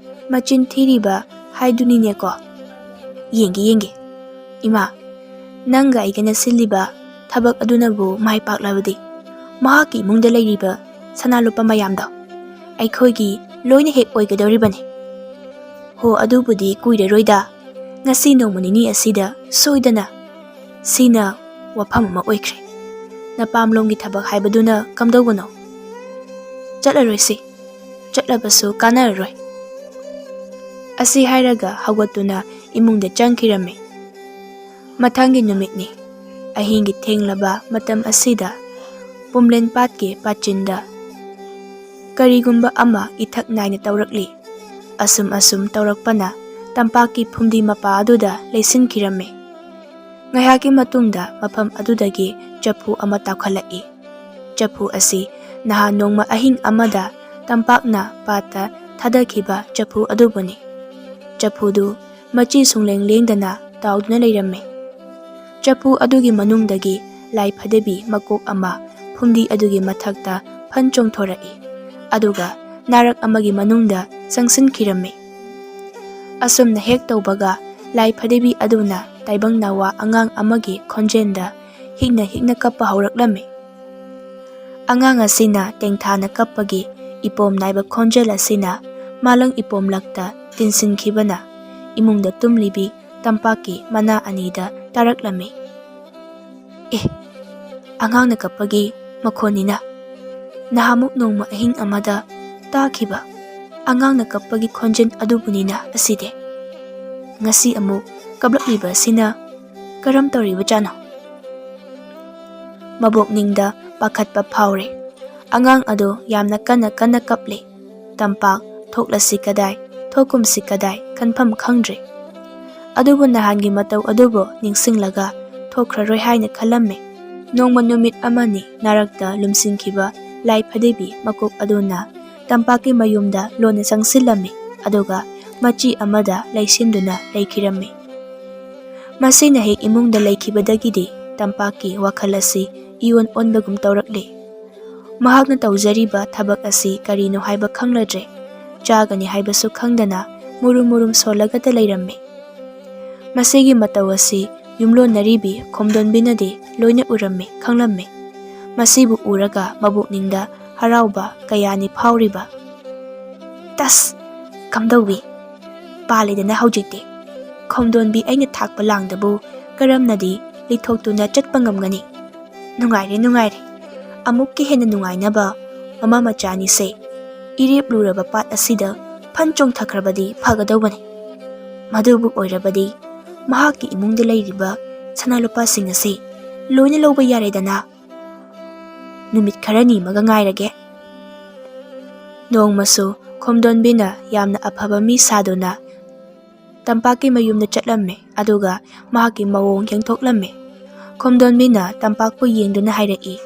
ꯃꯆꯤꯟ ꯊꯤꯔꯤꯕ ꯍꯥꯏꯗꯨꯅꯤꯅꯦꯀꯣ꯫ ꯌꯦꯡꯒꯦ, ꯌꯦꯡꯒꯦ꯫ ꯏꯃꯥ, ꯅꯪꯒ ꯑꯩꯒꯅ ꯁꯤꯜꯂꯤꯕ ꯊꯕꯛ ꯑꯗꯨꯅꯕꯨ ꯃꯥꯏ ꯄꯥꯛꯂꯕꯗꯤ, ꯃꯍꯥꯛꯀꯤ ꯏꯃꯨꯡꯗ ꯂꯩꯔꯤꯕ ꯁꯅꯥ ꯂꯨꯄꯥ ꯃꯌꯥꯝꯗꯣ ꯑꯩꯈꯣꯏꯒꯤ ꯂꯣꯏꯅ ꯍꯦꯛ ꯑꯣꯏꯒꯗꯧꯔꯤꯕꯅꯤ꯫ ꯍꯣ, ꯑꯗꯨꯕꯨꯗꯤ ꯀꯨꯏꯔꯔꯣꯏꯗ꯫ ꯉꯁꯤ ꯅꯣꯡꯃ ꯅꯤꯅꯤ ꯑꯁꯤꯗ ꯁꯣꯏꯗꯅ꯫ ꯁꯤꯅ ꯋꯥꯐꯝ ꯑꯃ ꯑꯣꯏꯈ꯭ꯔꯦ꯫ ꯅꯄꯥꯝꯂꯣꯝꯒꯤ ꯊꯕꯛ ꯍꯥꯏꯕꯗꯨꯅ ꯀꯝꯗꯧꯕꯅꯣ? ꯆꯠꯂꯔꯣꯏꯁꯤ꯫ ꯆꯠꯂꯕꯁꯨ ꯀꯥꯟꯅꯔꯔꯣꯏ꯫ ꯑꯁꯤ ꯍꯥꯏꯔꯒ ꯍꯧꯒꯠꯇꯨꯅ ꯏꯃꯨꯡꯗ ꯆꯪꯈꯤꯔꯝꯃꯤ꯫ ꯃꯊꯪꯒꯤ ꯅꯨꯃꯤꯠꯅꯤ꯫ ꯑꯍꯤꯡꯒꯤ ꯊꯦꯡꯂꯕ ꯃꯇꯝ ꯑꯁꯤꯗ ꯄꯨꯝꯂꯦꯟ ꯄꯥꯠꯀꯤ ꯄꯥꯆꯤꯟꯗ ꯀꯔꯤꯒꯨꯝꯕ ꯑꯃ ꯏꯊꯛ ꯅꯥꯏꯅ ꯇꯧꯔꯛꯂꯤ꯫ ꯑꯁꯨꯝ ꯑꯁꯨꯝ ꯇꯧꯔꯛꯄꯅ ꯇꯝꯄꯥꯛꯀꯤ ꯐꯨꯝꯗꯤ ꯃꯄꯥ ꯑꯗꯨꯗ ꯂꯩꯁꯤꯟꯈꯤꯔꯝꯃꯤ꯫ ꯉꯥꯏꯍꯥꯛꯀꯤ ꯃꯇꯨꯡꯗ ꯃꯐꯝ ꯑꯗꯨꯗꯒꯤ ꯆꯐꯨ ꯑꯃ ꯇꯥꯎꯈꯠꯂꯛꯏ꯫ ꯆꯐꯨ ꯑꯁꯤ ꯅꯍꯥꯟ ꯅꯣꯡꯃ ꯑꯍꯤꯡ ꯑꯃꯗ ꯇꯝꯄꯥꯛꯅ ꯄꯥꯠꯇ ꯊꯥꯗꯈꯤꯕ ꯆꯐꯨ ꯑꯗꯨꯕꯨꯅꯤ꯫ ꯆꯐꯨꯗꯨ ꯃꯆꯤ ꯁꯨꯡꯂꯦꯡ ꯂꯦꯡꯗꯅ ꯇꯥꯎꯗꯨꯅ ꯂꯩꯔꯝꯃꯤ꯫ ꯆꯐꯨ ꯑꯗꯨꯒꯤ ꯃꯅꯨꯡꯗꯒꯤ ꯂꯥꯏ ꯐꯗꯤꯕꯤ ꯃꯀꯣꯛ ꯑꯃ ꯐꯨꯝꯗꯤ ꯑꯗꯨꯒꯤ ꯃꯊꯛꯇ ꯐꯟ ꯆꯣꯡꯊꯣꯔꯛꯏ, ꯑꯗꯨꯒ ꯅꯥꯔꯛ ꯑꯃꯒꯤ ꯃꯅꯨꯡꯗ ꯆꯪꯁꯤꯟꯈꯤꯔꯝꯃꯤ꯫ ꯑꯁꯨꯝꯅ ꯍꯦꯛ ꯇꯧꯕꯒ ꯂꯥꯏ ꯐꯗꯤꯕꯤ ꯑꯗꯨꯅ ꯇꯥꯏꯕꯪ ꯅꯥꯋꯥ ꯑꯉꯥꯡ ꯑꯃꯒꯤ ꯈꯣꯟꯖꯦꯜꯗ ꯍꯤꯛꯅ ꯍꯤꯛꯅ ꯀꯞꯄ ꯍꯧꯔꯛꯂꯝꯃꯤ꯫ ꯑꯉꯥꯡ ꯑꯁꯤꯅ ꯇꯦꯡꯊꯥꯅ ꯀꯞꯄꯒꯤ ꯏꯄꯣꯝ ꯅꯥꯏꯕ ꯈꯣꯟꯖꯦꯜ ꯑꯁꯤꯅ ꯃꯥꯂꯪ ꯏꯄꯣꯝꯂꯛꯇ ꯇꯤꯟꯁꯤꯟꯈꯤꯕꯅ ꯏꯃꯨꯡꯗ ꯇꯨꯝꯂꯤꯕꯤ ꯇꯝꯄꯥꯛꯀꯤ ꯃꯅꯥ ꯑꯅꯤꯗ ꯇꯥꯔꯛꯂꯝꯃꯤ꯫ ꯑꯦ, ꯑꯉꯥꯡꯅ ꯀꯞꯄꯒꯤ ꯃꯈꯣꯟꯅꯤꯅ꯫ ꯅꯍꯥꯃꯨꯛ ꯅꯣꯡꯃ ꯑꯍꯤꯡ ꯑꯃꯗ ꯇꯥꯈꯤꯕ ꯑꯉꯥꯡꯅ ꯀꯞꯄꯒꯤ ꯈꯣꯟꯖꯦꯜ ꯑꯗꯨꯕꯨꯅꯤꯅ ꯑꯁꯤꯗꯤ꯫ ꯉꯁꯤ ꯑꯃꯨꯛ ꯀꯞꯂꯛꯂꯤꯕ ꯑꯁꯤꯅ ꯀꯔꯝ ꯇꯧꯔꯤꯕꯖꯥꯠꯅꯣ? ꯃꯕꯣꯛꯅꯤꯡꯗ ꯄꯥꯈꯠꯄ ꯐꯥꯎꯔꯦ꯫ ꯑꯉꯥꯡ ꯑꯗꯨ ꯌꯥꯝꯅ ꯀꯟꯅ ꯀꯟꯅ ꯀꯞꯂꯤ꯫ ꯇꯝꯄꯥꯛ ꯊꯣꯛꯂꯁꯤ ꯀꯗꯥꯏ, ꯊꯣꯛꯀꯨꯝꯁꯤ ꯀꯗꯥꯏ ꯈꯟꯐꯝ ꯈꯪꯗ꯭ꯔꯦ꯫ ꯑꯗꯨꯕꯨ ꯅꯍꯥꯟꯒꯤ ꯃꯇꯧ ꯑꯗꯨꯕꯨ ꯅꯤꯡꯁꯤꯡꯂꯒ ꯊꯣꯛꯈ꯭ꯔꯔꯣꯏ ꯍꯥꯏꯅ ꯈꯜꯂꯝꯃꯤ꯫ ꯅꯣꯡꯃ ꯅꯨꯃꯤꯠ ꯑꯃꯅꯤ ꯅꯥꯔꯛꯇ ꯂꯨꯝꯁꯤꯟꯈꯤꯕ ꯂꯥꯏ ꯐꯗꯤꯕꯤ ꯃꯀꯣꯛ ꯑꯗꯨꯅ ꯇꯝꯄꯥꯛꯀꯤ ꯃꯌꯨꯝꯗ ꯂꯣꯟꯅ ꯆꯪꯁꯤꯜꯂꯝꯃꯤ, ꯑꯗꯨꯒ ꯃꯆꯤ ꯑꯃꯗ ꯂꯩꯁꯤꯟꯗꯨꯅ ꯂꯩꯈꯤꯔꯝꯃꯤ꯫ ꯃꯁꯤꯅ ꯍꯦꯛ ꯏꯃꯨꯡꯗ ꯂꯩꯈꯤꯕꯗꯒꯤꯗꯤ ꯇꯝꯄꯥꯛꯀꯤ ꯋꯥꯈꯜ ꯑꯁꯤ ꯏꯑꯣꯟ ꯑꯣꯟꯕꯒꯨꯝ ꯇꯧꯔꯛꯂꯦ꯫ ꯃꯍꯥꯛꯅ ꯇꯧꯖꯔꯤꯕ ꯊꯕꯛ ꯑꯁꯤ ꯀꯔꯤꯅꯣ ꯍꯥꯏꯕ ꯈꯪꯂꯗ꯭ꯔꯦ꯫ ꯆꯥꯒꯅꯤ ꯍꯥꯏꯕꯁꯨ ꯈꯪꯗꯅ ꯃꯨꯔꯨꯝ ꯃꯨꯔꯨꯝ ꯁꯣꯜꯂꯒꯇ ꯂꯩꯔꯝꯃꯤ꯫ ꯃꯁꯤꯒꯤ ꯃꯇꯧ ꯑꯁꯤ ꯌꯨꯝꯂꯣꯟꯅꯔꯤꯕꯤ ꯈꯣꯝꯗꯣꯟꯕꯤꯅꯗꯤ ꯂꯣꯏꯅ ꯎꯔꯝꯃꯤ, ꯈꯪꯂꯝꯃꯤ꯫ ꯃꯁꯤꯕꯨ ꯎꯔꯒ ꯃꯕꯨꯛꯅꯤꯡꯗ ꯍꯔꯥꯎꯕ ꯀꯌꯥꯅꯤ ꯐꯥꯎꯔꯤꯕ꯫ "ꯇꯁ! ꯀꯝꯗꯧꯏ? ꯄꯥꯜꯂꯦꯗꯅ ꯍꯧꯖꯤꯛꯇꯤ꯫ ꯈꯣꯝꯗꯣꯟꯕꯤ ꯑꯩꯅ ꯊꯥꯛꯄ ꯂꯥꯡꯗꯕꯨ ꯀꯔꯝꯅꯗꯤ ꯂꯤꯊꯣꯛꯇꯨꯅ ꯆꯠꯄ ꯉꯝꯒꯅꯤ? ꯅꯨꯡꯉꯥꯏꯔꯦ, ꯅꯨꯡꯉꯥꯏꯔꯦ꯫ ꯑꯃꯨꯛꯀ ꯍꯦꯟꯅ ꯅꯨꯡꯉꯥꯏꯅꯕ ꯃꯃꯥ ꯃꯆꯥꯅꯤꯁꯦ ꯏꯔꯦꯞ ꯂꯨꯔꯕ ꯄꯥꯠ ꯑꯁꯤꯗ ꯐꯟ ꯆꯣꯡꯊꯈ꯭ꯔꯕꯗꯤ ꯐꯒꯗꯧꯕꯅꯤ꯫ ꯃꯗꯨꯕꯨ ꯑꯣꯏꯔꯕꯗꯤ ꯃꯍꯥꯛꯀꯤ ꯏꯃꯨꯡꯗ ꯂꯩꯔꯤꯕ ꯁꯅꯥ ꯂꯨꯄꯥꯁꯤꯡ ꯑꯁꯤ ꯂꯣꯏꯅ ꯂꯧꯕ ꯌꯥꯔꯦꯗꯅ꯫ ꯅꯨꯃꯤꯠ ꯈꯔꯅꯤ ꯑꯃꯒ ꯉꯥꯏꯔꯒꯦ꯫" ꯅꯣꯡꯃꯁꯨ ꯈꯣꯝꯗꯣꯟꯕꯤꯅ ꯌꯥꯝꯅ ꯑꯐꯕ ꯃꯤ ꯁꯥꯗꯨꯅ ꯇꯝꯄꯥꯛꯀꯤ ꯃꯌꯨꯝꯗ ꯆꯠꯂꯝꯃꯤ, ꯑꯗꯨꯒ ꯃꯍꯥꯛꯀꯤ ꯃꯑꯣꯡ ꯌꯦꯡꯊꯣꯛꯂꯝꯃꯤ꯫ ꯈꯣꯝꯗꯣꯟꯕꯤꯅ ꯇꯝꯄꯥꯛꯄꯨ ꯌꯦꯡꯗꯨꯅ ꯍꯥꯏꯔꯛꯏ,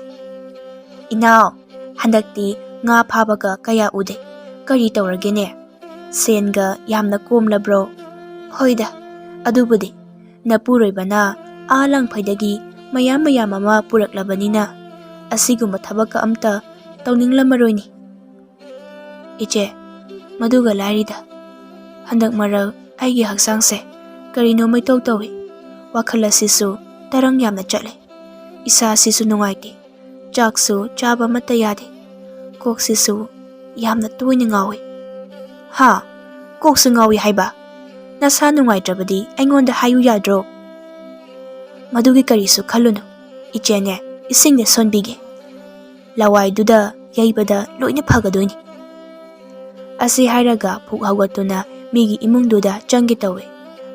"ꯏꯅꯥꯎ, ꯍꯟꯗꯛꯇꯤ ꯉꯥ ꯐꯥꯕꯒ ꯀꯌꯥ ꯎꯗꯦ꯫ ꯀꯔꯤ ꯇꯧꯔꯒꯦꯅꯦ? ꯁꯦꯟꯒ ꯌꯥꯝꯅ ꯀꯣꯝꯂꯕ꯭ꯔꯣ?" "ꯍꯣꯏꯗ, ꯑꯗꯨꯕꯨꯗꯤ ꯅꯄꯨꯔꯣꯏꯕꯅ ꯑꯥ ꯂꯥꯡꯐꯩꯗꯒꯤ ꯃꯌꯥꯝ ꯃꯌꯥꯝ ꯑꯃ ꯄꯨꯔꯛꯂꯕꯅꯤꯅ ꯑꯁꯤꯒꯨꯝꯕ ꯊꯕꯛꯀ ꯑꯝꯇ ꯇꯧꯅꯤꯡꯂꯝꯃꯔꯣꯏꯅꯤ꯫" "ꯏꯆꯦ, ꯃꯗꯨꯒ ꯂꯥꯏꯔꯤꯗ, ꯍꯟꯗꯛ ꯃꯔꯛ ꯑꯩꯒꯤ ꯍꯛꯆꯥꯡꯁꯦ ꯀꯔꯤꯅꯣ ꯃꯩꯇꯧ ꯇꯧꯏ꯫ ꯋꯥꯈꯜ ꯑꯁꯤꯁꯨ ꯇꯔꯪ ꯌꯥꯝꯅ ꯆꯠꯂꯦ꯫ ꯏꯁꯥ ꯑꯁꯤꯁꯨ ꯅꯨꯡꯉꯥꯏꯇꯦ꯫ ꯆꯥꯛꯁꯨ ꯆꯥꯕ ꯑꯃꯠꯇ ꯌꯥꯗꯦ꯫ ꯀꯣꯛꯁꯤꯁꯨ ꯌꯥꯝꯅ ꯇꯣꯏꯅ ꯉꯥꯎꯏ꯫" "ꯍꯥ? ꯀꯣꯛꯁꯨ ꯉꯥꯎꯏ ꯍꯥꯏꯕ? ꯅꯁꯥ ꯅꯨꯡꯉꯥꯏꯇ꯭ꯔꯕꯗꯤ ꯑꯩꯉꯣꯟꯗ ꯍꯥꯏꯌꯨ ꯌꯥꯗ꯭ꯔꯣ?" "ꯃꯗꯨꯒꯤ ꯀꯔꯤꯁꯨ ꯈꯜꯂꯨꯅꯨ꯫ ꯏꯆꯦꯅꯦ, ꯏꯁꯤꯡꯅꯦ ꯁꯣꯟꯕꯤꯒꯦ꯫ ꯂꯋꯥꯏꯗꯨꯗ ꯌꯩꯕꯗ ꯂꯣꯏꯅ ꯐꯒꯗꯣꯏꯅꯤ꯫" ꯑꯁꯤ ꯍꯥꯏꯔꯒ ꯐꯨꯛ ꯍꯧꯒꯠꯇꯨꯅ ꯃꯤꯒꯤ ꯏꯃꯨꯡꯗꯨꯗ ꯆꯪꯒꯦ ꯇꯧꯏ꯫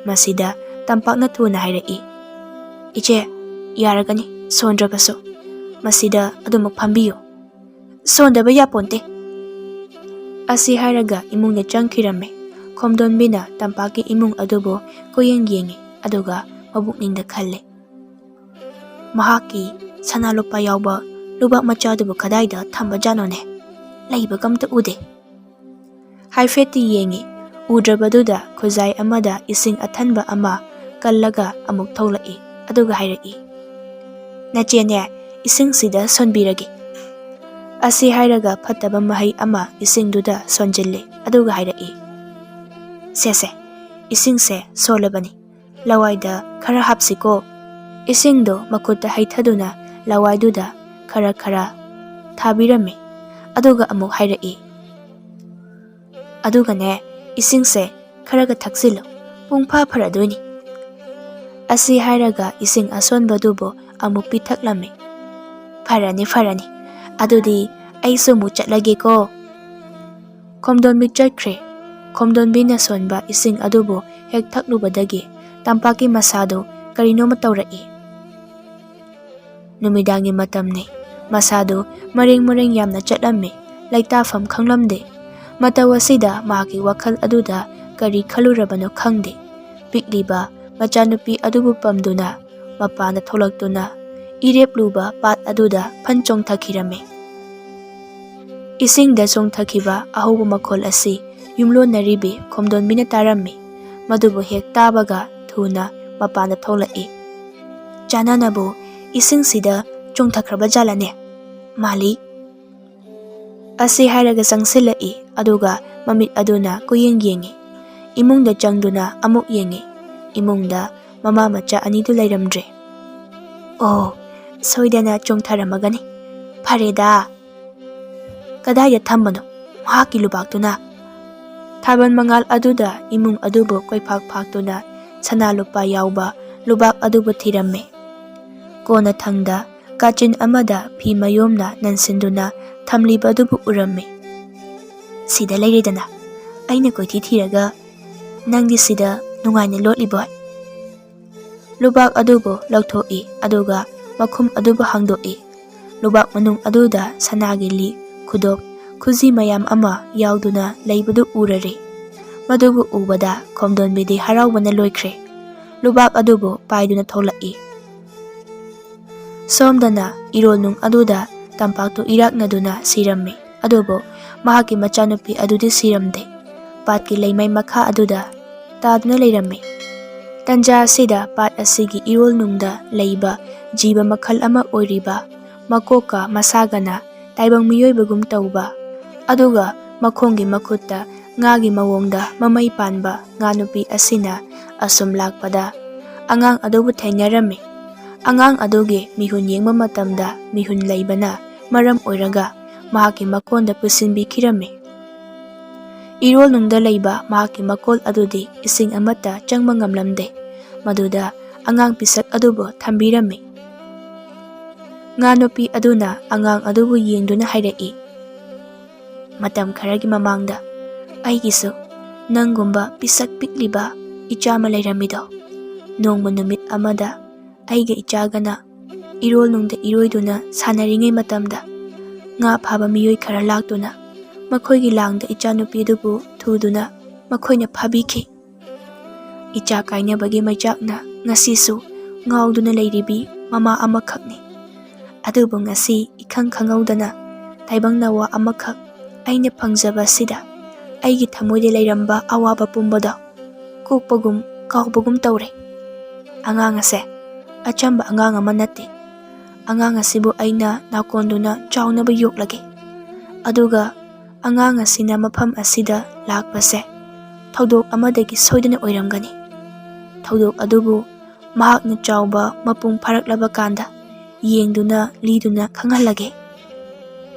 ꯃꯁꯤꯗ ꯇꯝꯄꯥꯛꯅ ꯊꯨꯅ ꯍꯥꯏꯔꯛꯏ, "ꯏꯆꯦ, ꯌꯥꯔꯒꯅꯤ, ꯁꯣꯟꯗ꯭ꯔꯕꯁꯨ꯫ ꯃꯁꯤꯗ ꯑꯗꯨꯃꯛ ꯐꯝꯕꯤꯌꯨ꯫ ꯁꯣꯟꯗꯕ ꯌꯥꯄꯣꯟꯇꯦ꯫" ꯑꯁꯤ ꯍꯥꯏꯔꯒ ꯏꯃꯨꯡꯗ ꯆꯪꯈꯤꯔꯝꯃꯤ꯫ ꯈꯣꯝꯗꯣꯟꯕꯤꯅ ꯇꯝꯄꯥꯛꯀꯤ ꯏꯃꯨꯡ ꯑꯗꯨꯕꯨ ꯀꯣꯏꯌꯦꯡ ꯌꯦꯡꯉꯤ, ꯑꯗꯨꯒ ꯃꯕꯨꯛꯅꯤꯡꯗ ꯈꯜꯂꯤ, ꯃꯍꯥꯛꯀꯤ ꯁꯅꯥ ꯂꯨꯄꯥ ꯌꯥꯎꯕ ꯂꯨꯕꯥꯛ ꯃꯆꯥꯗꯨꯕꯨ ꯀꯗꯥꯏꯗ ꯊꯝꯕꯖꯥꯠꯅꯣꯅꯦ? ꯂꯩꯕꯒ ꯑꯝꯇ ꯎꯗꯦ꯫ ꯍꯥꯏꯐꯦꯠꯇꯤ ꯌꯦꯡꯉꯤ꯫ ꯎꯗ꯭ꯔꯕꯗꯨꯗ ꯈꯨꯖꯥꯏ ꯑꯃꯗ ꯏꯁꯤꯡ ꯑꯊꯟꯕ ꯑꯃ ꯀꯜꯂꯒ ꯑꯃꯨꯛ ꯊꯣꯛꯂꯛꯏ꯫ ꯑꯗꯨꯒ ꯍꯥꯏꯔꯛꯏ, "ꯅꯆꯦꯅꯦ, ꯏꯁꯤꯡꯁꯤꯗ ꯁꯣꯟꯕꯤꯔꯒꯦ꯫" ꯑꯁꯤ ꯍꯥꯏꯔꯒ ꯐꯠꯇꯕ ꯃꯍꯩ ꯑꯃ ꯏꯁꯤꯡꯗꯨꯗ ꯁꯣꯟꯖꯤꯜꯂꯤ꯫ ꯑꯗꯨꯒ ꯍꯥꯏꯔꯛꯏ, "ꯁꯦꯁꯦ, ꯏꯁꯤꯡꯁꯦ ꯁꯣꯜꯂꯕꯅꯤ꯫ ꯂꯋꯥꯏꯗ ꯈꯔ ꯍꯥꯞꯁꯤꯀꯣ꯫" ꯏꯁꯤꯡꯗꯣ ꯃꯈꯨꯠꯇ ꯍꯩꯊꯗꯨꯅ ꯂꯋꯥꯏꯗꯨꯗ ꯈꯔ ꯈꯔ ꯊꯥꯕꯤꯔꯝꯃꯤ꯫ ꯑꯗꯨꯒ ꯑꯃꯨꯛ ꯍꯥꯏꯔꯛꯏ, "ꯑꯗꯨꯒꯅꯦ, ꯏꯁꯤꯡꯁꯦ ꯈꯔꯒ ꯊꯛꯆꯤꯜꯂꯨ, ꯄꯨꯡ ꯐꯥ ꯐꯔꯗꯣꯏꯅꯤ꯫" ꯑꯁꯤ ꯍꯥꯏꯔꯒ ꯏꯁꯤꯡ ꯑꯁꯣꯟꯕꯗꯨꯕꯨ ꯑꯃꯨꯛ ꯄꯤꯊꯛꯂꯝꯃꯤ꯫ "ꯐꯔꯅꯤ, ꯐꯔꯅꯤ꯫ ꯑꯗꯨꯗꯤ ꯑꯩꯁꯨ ꯑꯃꯨꯛ ꯆꯠꯂꯒꯦꯀꯣ꯫" ꯈꯣꯝꯗꯣꯟꯕꯤ ꯆꯠꯈ꯭ꯔꯦ꯫ ꯈꯣꯝꯗꯣꯟꯕꯤꯅ ꯁꯣꯟꯕ ꯏꯁꯤꯡ ꯑꯗꯨꯕꯨ ꯍꯦꯛ ꯊꯛꯂꯨꯕꯗꯒꯤ ꯇꯝꯄꯥꯛꯀꯤ ꯃꯁꯥꯗꯨ ꯀꯔꯤꯅꯣꯃ ꯇꯧꯔꯛꯏ꯫ ꯅꯨꯃꯤꯗꯥꯡꯒꯤ ꯃꯇꯝꯅꯤ꯫ ꯃꯁꯥꯗꯨ ꯃꯔꯦꯡ ꯃꯔꯦꯡ ꯌꯥꯝꯅ ꯆꯠꯂꯝꯃꯤ꯫ ꯂꯩꯇꯥꯐꯝ ꯈꯪꯂꯝꯗꯦ꯫ ꯃꯇꯧ ꯑꯁꯤꯗ ꯃꯍꯥꯛꯀꯤ ꯋꯥꯈꯜ ꯑꯗꯨꯗ ꯀꯔꯤ ꯈꯜꯂꯨꯔꯕꯅꯣ ꯈꯪꯗꯦ꯫ ꯄꯤꯛꯂꯤꯕ ꯃꯆꯥꯅꯨꯄꯤ ꯑꯗꯨꯕꯨ ꯄꯝꯗꯨꯅ ꯃꯄꯥꯟꯗ ꯊꯣꯛꯂꯛꯇꯨꯅ ꯏꯔꯦꯞꯂꯨꯕ ꯄꯥꯠ ꯑꯗꯨꯗ ꯐꯟ ꯆꯣꯡꯊꯈꯤꯔꯝꯃꯤ꯫ ꯏꯁꯤꯡꯗ ꯆꯣꯡꯊꯈꯤꯕ ꯑꯍꯧꯕ ꯃꯈꯣꯜ ꯑꯁꯤ ꯌꯨꯝꯂꯣꯟꯅꯔꯤꯕꯤ ꯈꯣꯝꯗꯣꯟꯕꯤꯅ ꯇꯥꯔꯝꯃꯤ꯫ ꯃꯗꯨꯕꯨ ꯍꯦꯛ ꯇꯥꯕꯒ ꯊꯨꯅ ꯃꯄꯥꯟꯗ ꯊꯣꯛꯂꯛꯏ꯫ "ꯆꯥꯅꯅꯕꯨ ꯏꯁꯤꯡꯁꯤꯗ ꯆꯣꯡꯊꯈ꯭ꯔꯕ ꯖꯥꯠꯂꯅꯦ? ꯃꯥꯜꯂꯤ꯫" ꯑꯁꯤ ꯍꯥꯏꯔꯒ ꯆꯪꯁꯤꯜꯂꯛꯏ, ꯑꯗꯨꯒ ꯃꯃꯤꯠ ꯑꯗꯨꯅ ꯀꯣꯏꯌꯦꯡ ꯌꯦꯡꯉꯤ꯫ ꯏꯃꯨꯡꯗ ꯆꯪꯗꯨꯅ ꯑꯃꯨꯛ ꯌꯦꯡꯉꯤ꯫ ꯏꯃꯨꯡꯗ ꯃꯃꯥ ꯃꯆꯥ ꯑꯅꯤꯗꯨ ꯂꯩꯔꯝꯗ꯭ꯔꯦ꯫ "ꯑꯣ, ꯁꯣꯏꯗꯅ ꯆꯣꯡꯊꯔꯝꯃꯒꯅꯤ꯫ ꯐꯔꯦꯗ꯫" "ꯀꯗꯥꯏꯗ ꯊꯝꯕꯅꯣ ꯃꯍꯥꯛꯀꯤ ꯂꯨꯕꯥꯛꯇꯨꯅ?" ꯊꯥꯕꯜ ꯃꯉꯥꯜ ꯑꯗꯨꯗ ꯏꯃꯨꯡ ꯑꯗꯨꯕꯨ ꯀꯣꯏꯐꯥꯛ ꯐꯥꯛꯇꯨꯅ ꯁꯅꯥ ꯂꯨꯄꯥ ꯌꯥꯎꯕ ꯂꯨꯕꯥꯛ ꯑꯗꯨꯕꯨ ꯊꯤꯔꯝꯃꯤ꯫ ꯀꯣꯟꯅꯊꯪꯗ ꯀꯥꯆꯤꯟ ꯑꯃꯗ ꯐꯤ ꯃꯌꯣꯝꯅ ꯅꯟꯁꯤꯟꯗꯨꯅ ꯊꯝꯂꯤꯕ ꯑꯗꯨꯕꯨ ꯎꯔꯝꯃꯤ꯫ "ꯁꯤꯗ ꯂꯩꯔꯦꯗꯅ, ꯑꯩꯅ ꯀꯣꯏꯊꯤ ꯊꯤꯔꯒ ꯅꯪꯗꯤ ꯁꯤꯗ ꯅꯨꯡꯉꯥꯏꯅ ꯂꯣꯠꯂꯤꯕꯣꯏ?" ꯂꯨꯕꯥꯛ ꯑꯗꯨꯕꯨ ꯂꯧꯊꯣꯛꯏ, ꯑꯗꯨꯒ ꯃꯈꯨꯝ ꯑꯗꯨꯕꯨ ꯍꯥꯡꯗꯣꯛꯏ꯫ ꯂꯨꯕꯥꯛ ꯃꯅꯨꯡ ꯑꯗꯨꯗ ꯁꯅꯥꯒꯤ ꯂꯤꯛ, ꯈꯨꯗꯣꯞ, ꯈꯨꯖꯤ ꯃꯌꯥꯝ ꯑꯃ ꯌꯥꯎꯗꯨꯅ ꯂꯩꯕꯗꯨ ꯎꯔꯔꯦ꯫ ꯃꯗꯨꯕꯨ ꯎꯕꯗ ꯈꯣꯝꯗꯣꯟꯕꯤꯗꯤ ꯍꯔꯥꯎꯕꯅ ꯂꯣꯏꯈ꯭ꯔꯦ꯫ ꯂꯨꯕꯥꯛ ꯑꯗꯨꯕꯨ ꯄꯥꯏꯗꯨꯅ ꯊꯣꯛꯂꯛꯏ꯫ ꯁꯣꯝꯗꯅ ꯏꯔꯣꯜꯅꯨꯡ ꯑꯗꯨꯗ ꯇꯝꯄꯥꯛꯇꯨ ꯏꯔꯥꯛꯅꯗꯨꯅ ꯁꯤꯔꯝꯃꯤ꯫ ꯑꯗꯨꯕꯨ ꯃꯍꯥꯛꯀꯤ ꯃꯆꯥꯅꯨꯄꯤ ꯑꯗꯨꯗꯤ ꯁꯤꯔꯝꯗꯦ꯫ ꯄꯥꯠꯀꯤ ꯂꯩꯃꯥꯏ ꯃꯈꯥ ꯑꯗꯨꯗ ꯇꯥꯗꯨꯅ ꯂꯩꯔꯝꯃꯤ꯫ ꯇꯟꯖꯥ ꯑꯁꯤꯗ ꯄꯥꯠ ꯑꯁꯤꯒꯤ ꯏꯔꯣꯜꯅꯨꯡꯗ ꯂꯩꯕ ꯖꯤꯕ ꯃꯈꯜ ꯑꯃ ꯑꯣꯏꯔꯤꯕ ꯃꯀꯣꯛꯀ ꯃꯁꯥꯒꯅ ꯇꯥꯏꯕꯪ ꯃꯤꯑꯣꯏꯕꯒꯨꯝ ꯇꯧꯕ, ꯑꯗꯨꯒ ꯃꯈꯣꯡꯒꯤ ꯃꯈꯨꯠꯇ ꯉꯥꯒꯤ ꯃꯑꯣꯡꯗ ꯃꯃꯩ ꯄꯥꯟꯕ ꯉꯥ ꯅꯨꯄꯤ ꯑꯁꯤꯅ ꯑꯁꯨꯝ ꯂꯥꯛꯄꯗ ꯑꯉꯥꯡ ꯑꯗꯨꯕꯨ ꯊꯦꯡꯅꯔꯝꯃꯤ꯫ ꯑꯉꯥꯡ ꯑꯗꯨꯒꯤ ꯃꯤꯍꯨꯟ ꯌꯦꯡꯕ ꯃꯇꯝꯗ ꯃꯤꯍꯨꯟ ꯂꯩꯕꯅ ꯃꯔꯝ ꯑꯣꯏꯔꯒ ꯃꯍꯥꯛꯀꯤ ꯃꯀꯣꯟꯗ ꯄꯨꯁꯤꯟꯕꯤꯈꯤꯔꯝꯃꯤ꯫ ꯏꯔꯣꯜꯅꯨꯡꯗ ꯂꯩꯕ ꯃꯍꯥꯛꯀꯤ ꯃꯀꯣꯜ ꯑꯗꯨꯗꯤ ꯏꯁꯤꯡ ꯑꯃꯠꯇ ꯆꯪꯕ ꯉꯝꯂꯝꯗꯦ꯫ ꯃꯗꯨꯗ ꯑꯉꯥꯡ ꯄꯤꯁꯛ ꯑꯗꯨꯕꯨ ꯊꯝꯕꯤꯔꯝꯃꯤ꯫ ꯉꯥ ꯅꯨꯄꯤ ꯑꯗꯨꯅ ꯑꯉꯥꯡ ꯑꯗꯨꯕꯨ ꯌꯦꯡꯗꯨꯅ ꯍꯥꯏꯔꯛꯏ, "ꯃꯇꯝ ꯈꯔꯒꯤ ꯃꯃꯥꯡꯗ ꯑꯩꯒꯤꯁꯨ ꯅꯪꯒꯨꯝꯕ ꯄꯤꯁꯛ ꯄꯤꯛꯂꯤꯕ ꯏꯆꯥ ꯑꯃ ꯂꯩꯔꯝꯃꯤꯗꯣ꯫ ꯅꯣꯡꯃ ꯅꯨꯃꯤꯠ ꯑꯃꯗ ꯑꯩꯒ ꯏꯆꯥꯒꯅ ꯏꯔꯣꯜꯅꯨꯡꯗ ꯏꯔꯣꯏꯗꯨꯅ ꯁꯥꯟꯅꯔꯤꯉꯩ ꯃꯇꯝꯗ ꯉꯥ ꯐꯥꯕ ꯃꯤꯑꯣꯏ ꯈꯔ ꯂꯥꯛꯇꯨꯅ ꯃꯈꯣꯏꯒꯤ ꯂꯥꯡꯗ ꯏꯆꯥꯅꯨꯄꯤ ꯑꯗꯨꯕꯨ ꯊꯨꯗꯨꯅ ꯃꯈꯣꯏꯅ ꯐꯥꯕꯤꯈꯤ꯫ ꯏꯆꯥ ꯀꯥꯏꯅꯕꯒꯤ ꯃꯩꯆꯥꯛꯅ ꯉꯁꯤꯁꯨ ꯉꯥꯎꯗꯨꯅ ꯂꯩꯔꯤꯕꯤ ꯃꯃꯥ ꯑꯃꯈꯛꯅꯤ꯫ ꯑꯗꯨꯕꯨ ꯉꯁꯤ ꯏꯈꯪ ꯈꯪꯍꯧꯗꯅ ꯇꯥꯏꯕꯪ ꯅꯋꯥ ꯑꯃꯈꯛ ꯑꯩꯅ ꯐꯪꯖꯕ ꯑꯁꯤꯗ ꯑꯩꯒꯤ ꯊꯃꯣꯏꯗ ꯂꯩꯔꯝꯕ ꯑꯋꯥꯕ ꯄꯨꯝꯕꯗꯣ ꯀꯣꯛꯄꯒꯨꯝ ꯀꯥꯎꯕꯒꯨꯝ ꯇꯧꯔꯦ꯫ ꯑꯉꯥꯡ ꯑꯁꯦ ꯑꯆꯝꯕ ꯑꯉꯥꯡ ꯑꯃ ꯅꯠꯇꯦ꯫ ꯑꯉꯥꯡ ꯑꯁꯤꯕꯨ ꯑꯩꯅ ꯅꯥꯀꯣꯟꯗꯨꯅ ꯆꯥꯎꯅꯕ ꯌꯣꯛꯂꯒꯦ꯫ ꯑꯗꯨꯒ ꯑꯉꯥꯡ ꯑꯁꯤꯅ ꯃꯐꯝ ꯑꯁꯤꯗ ꯂꯥꯛꯄꯁꯦ ꯊꯧꯗꯣꯛ ꯑꯃꯗꯒꯤ ꯁꯣꯏꯗꯅ ꯑꯣꯏꯔꯝꯒꯅꯤ꯫ ꯊꯧꯗꯣꯛ ꯑꯗꯨꯕꯨ ꯃꯍꯥꯛꯅ ꯆꯥꯎꯕ ꯃꯄꯨꯡ ꯐꯥꯔꯛꯂꯕ ꯀꯥꯟꯗ ꯌꯦꯡꯗꯨꯅ ꯂꯤꯗꯨꯅ ꯈꯪꯍꯜꯂꯒꯦ꯫"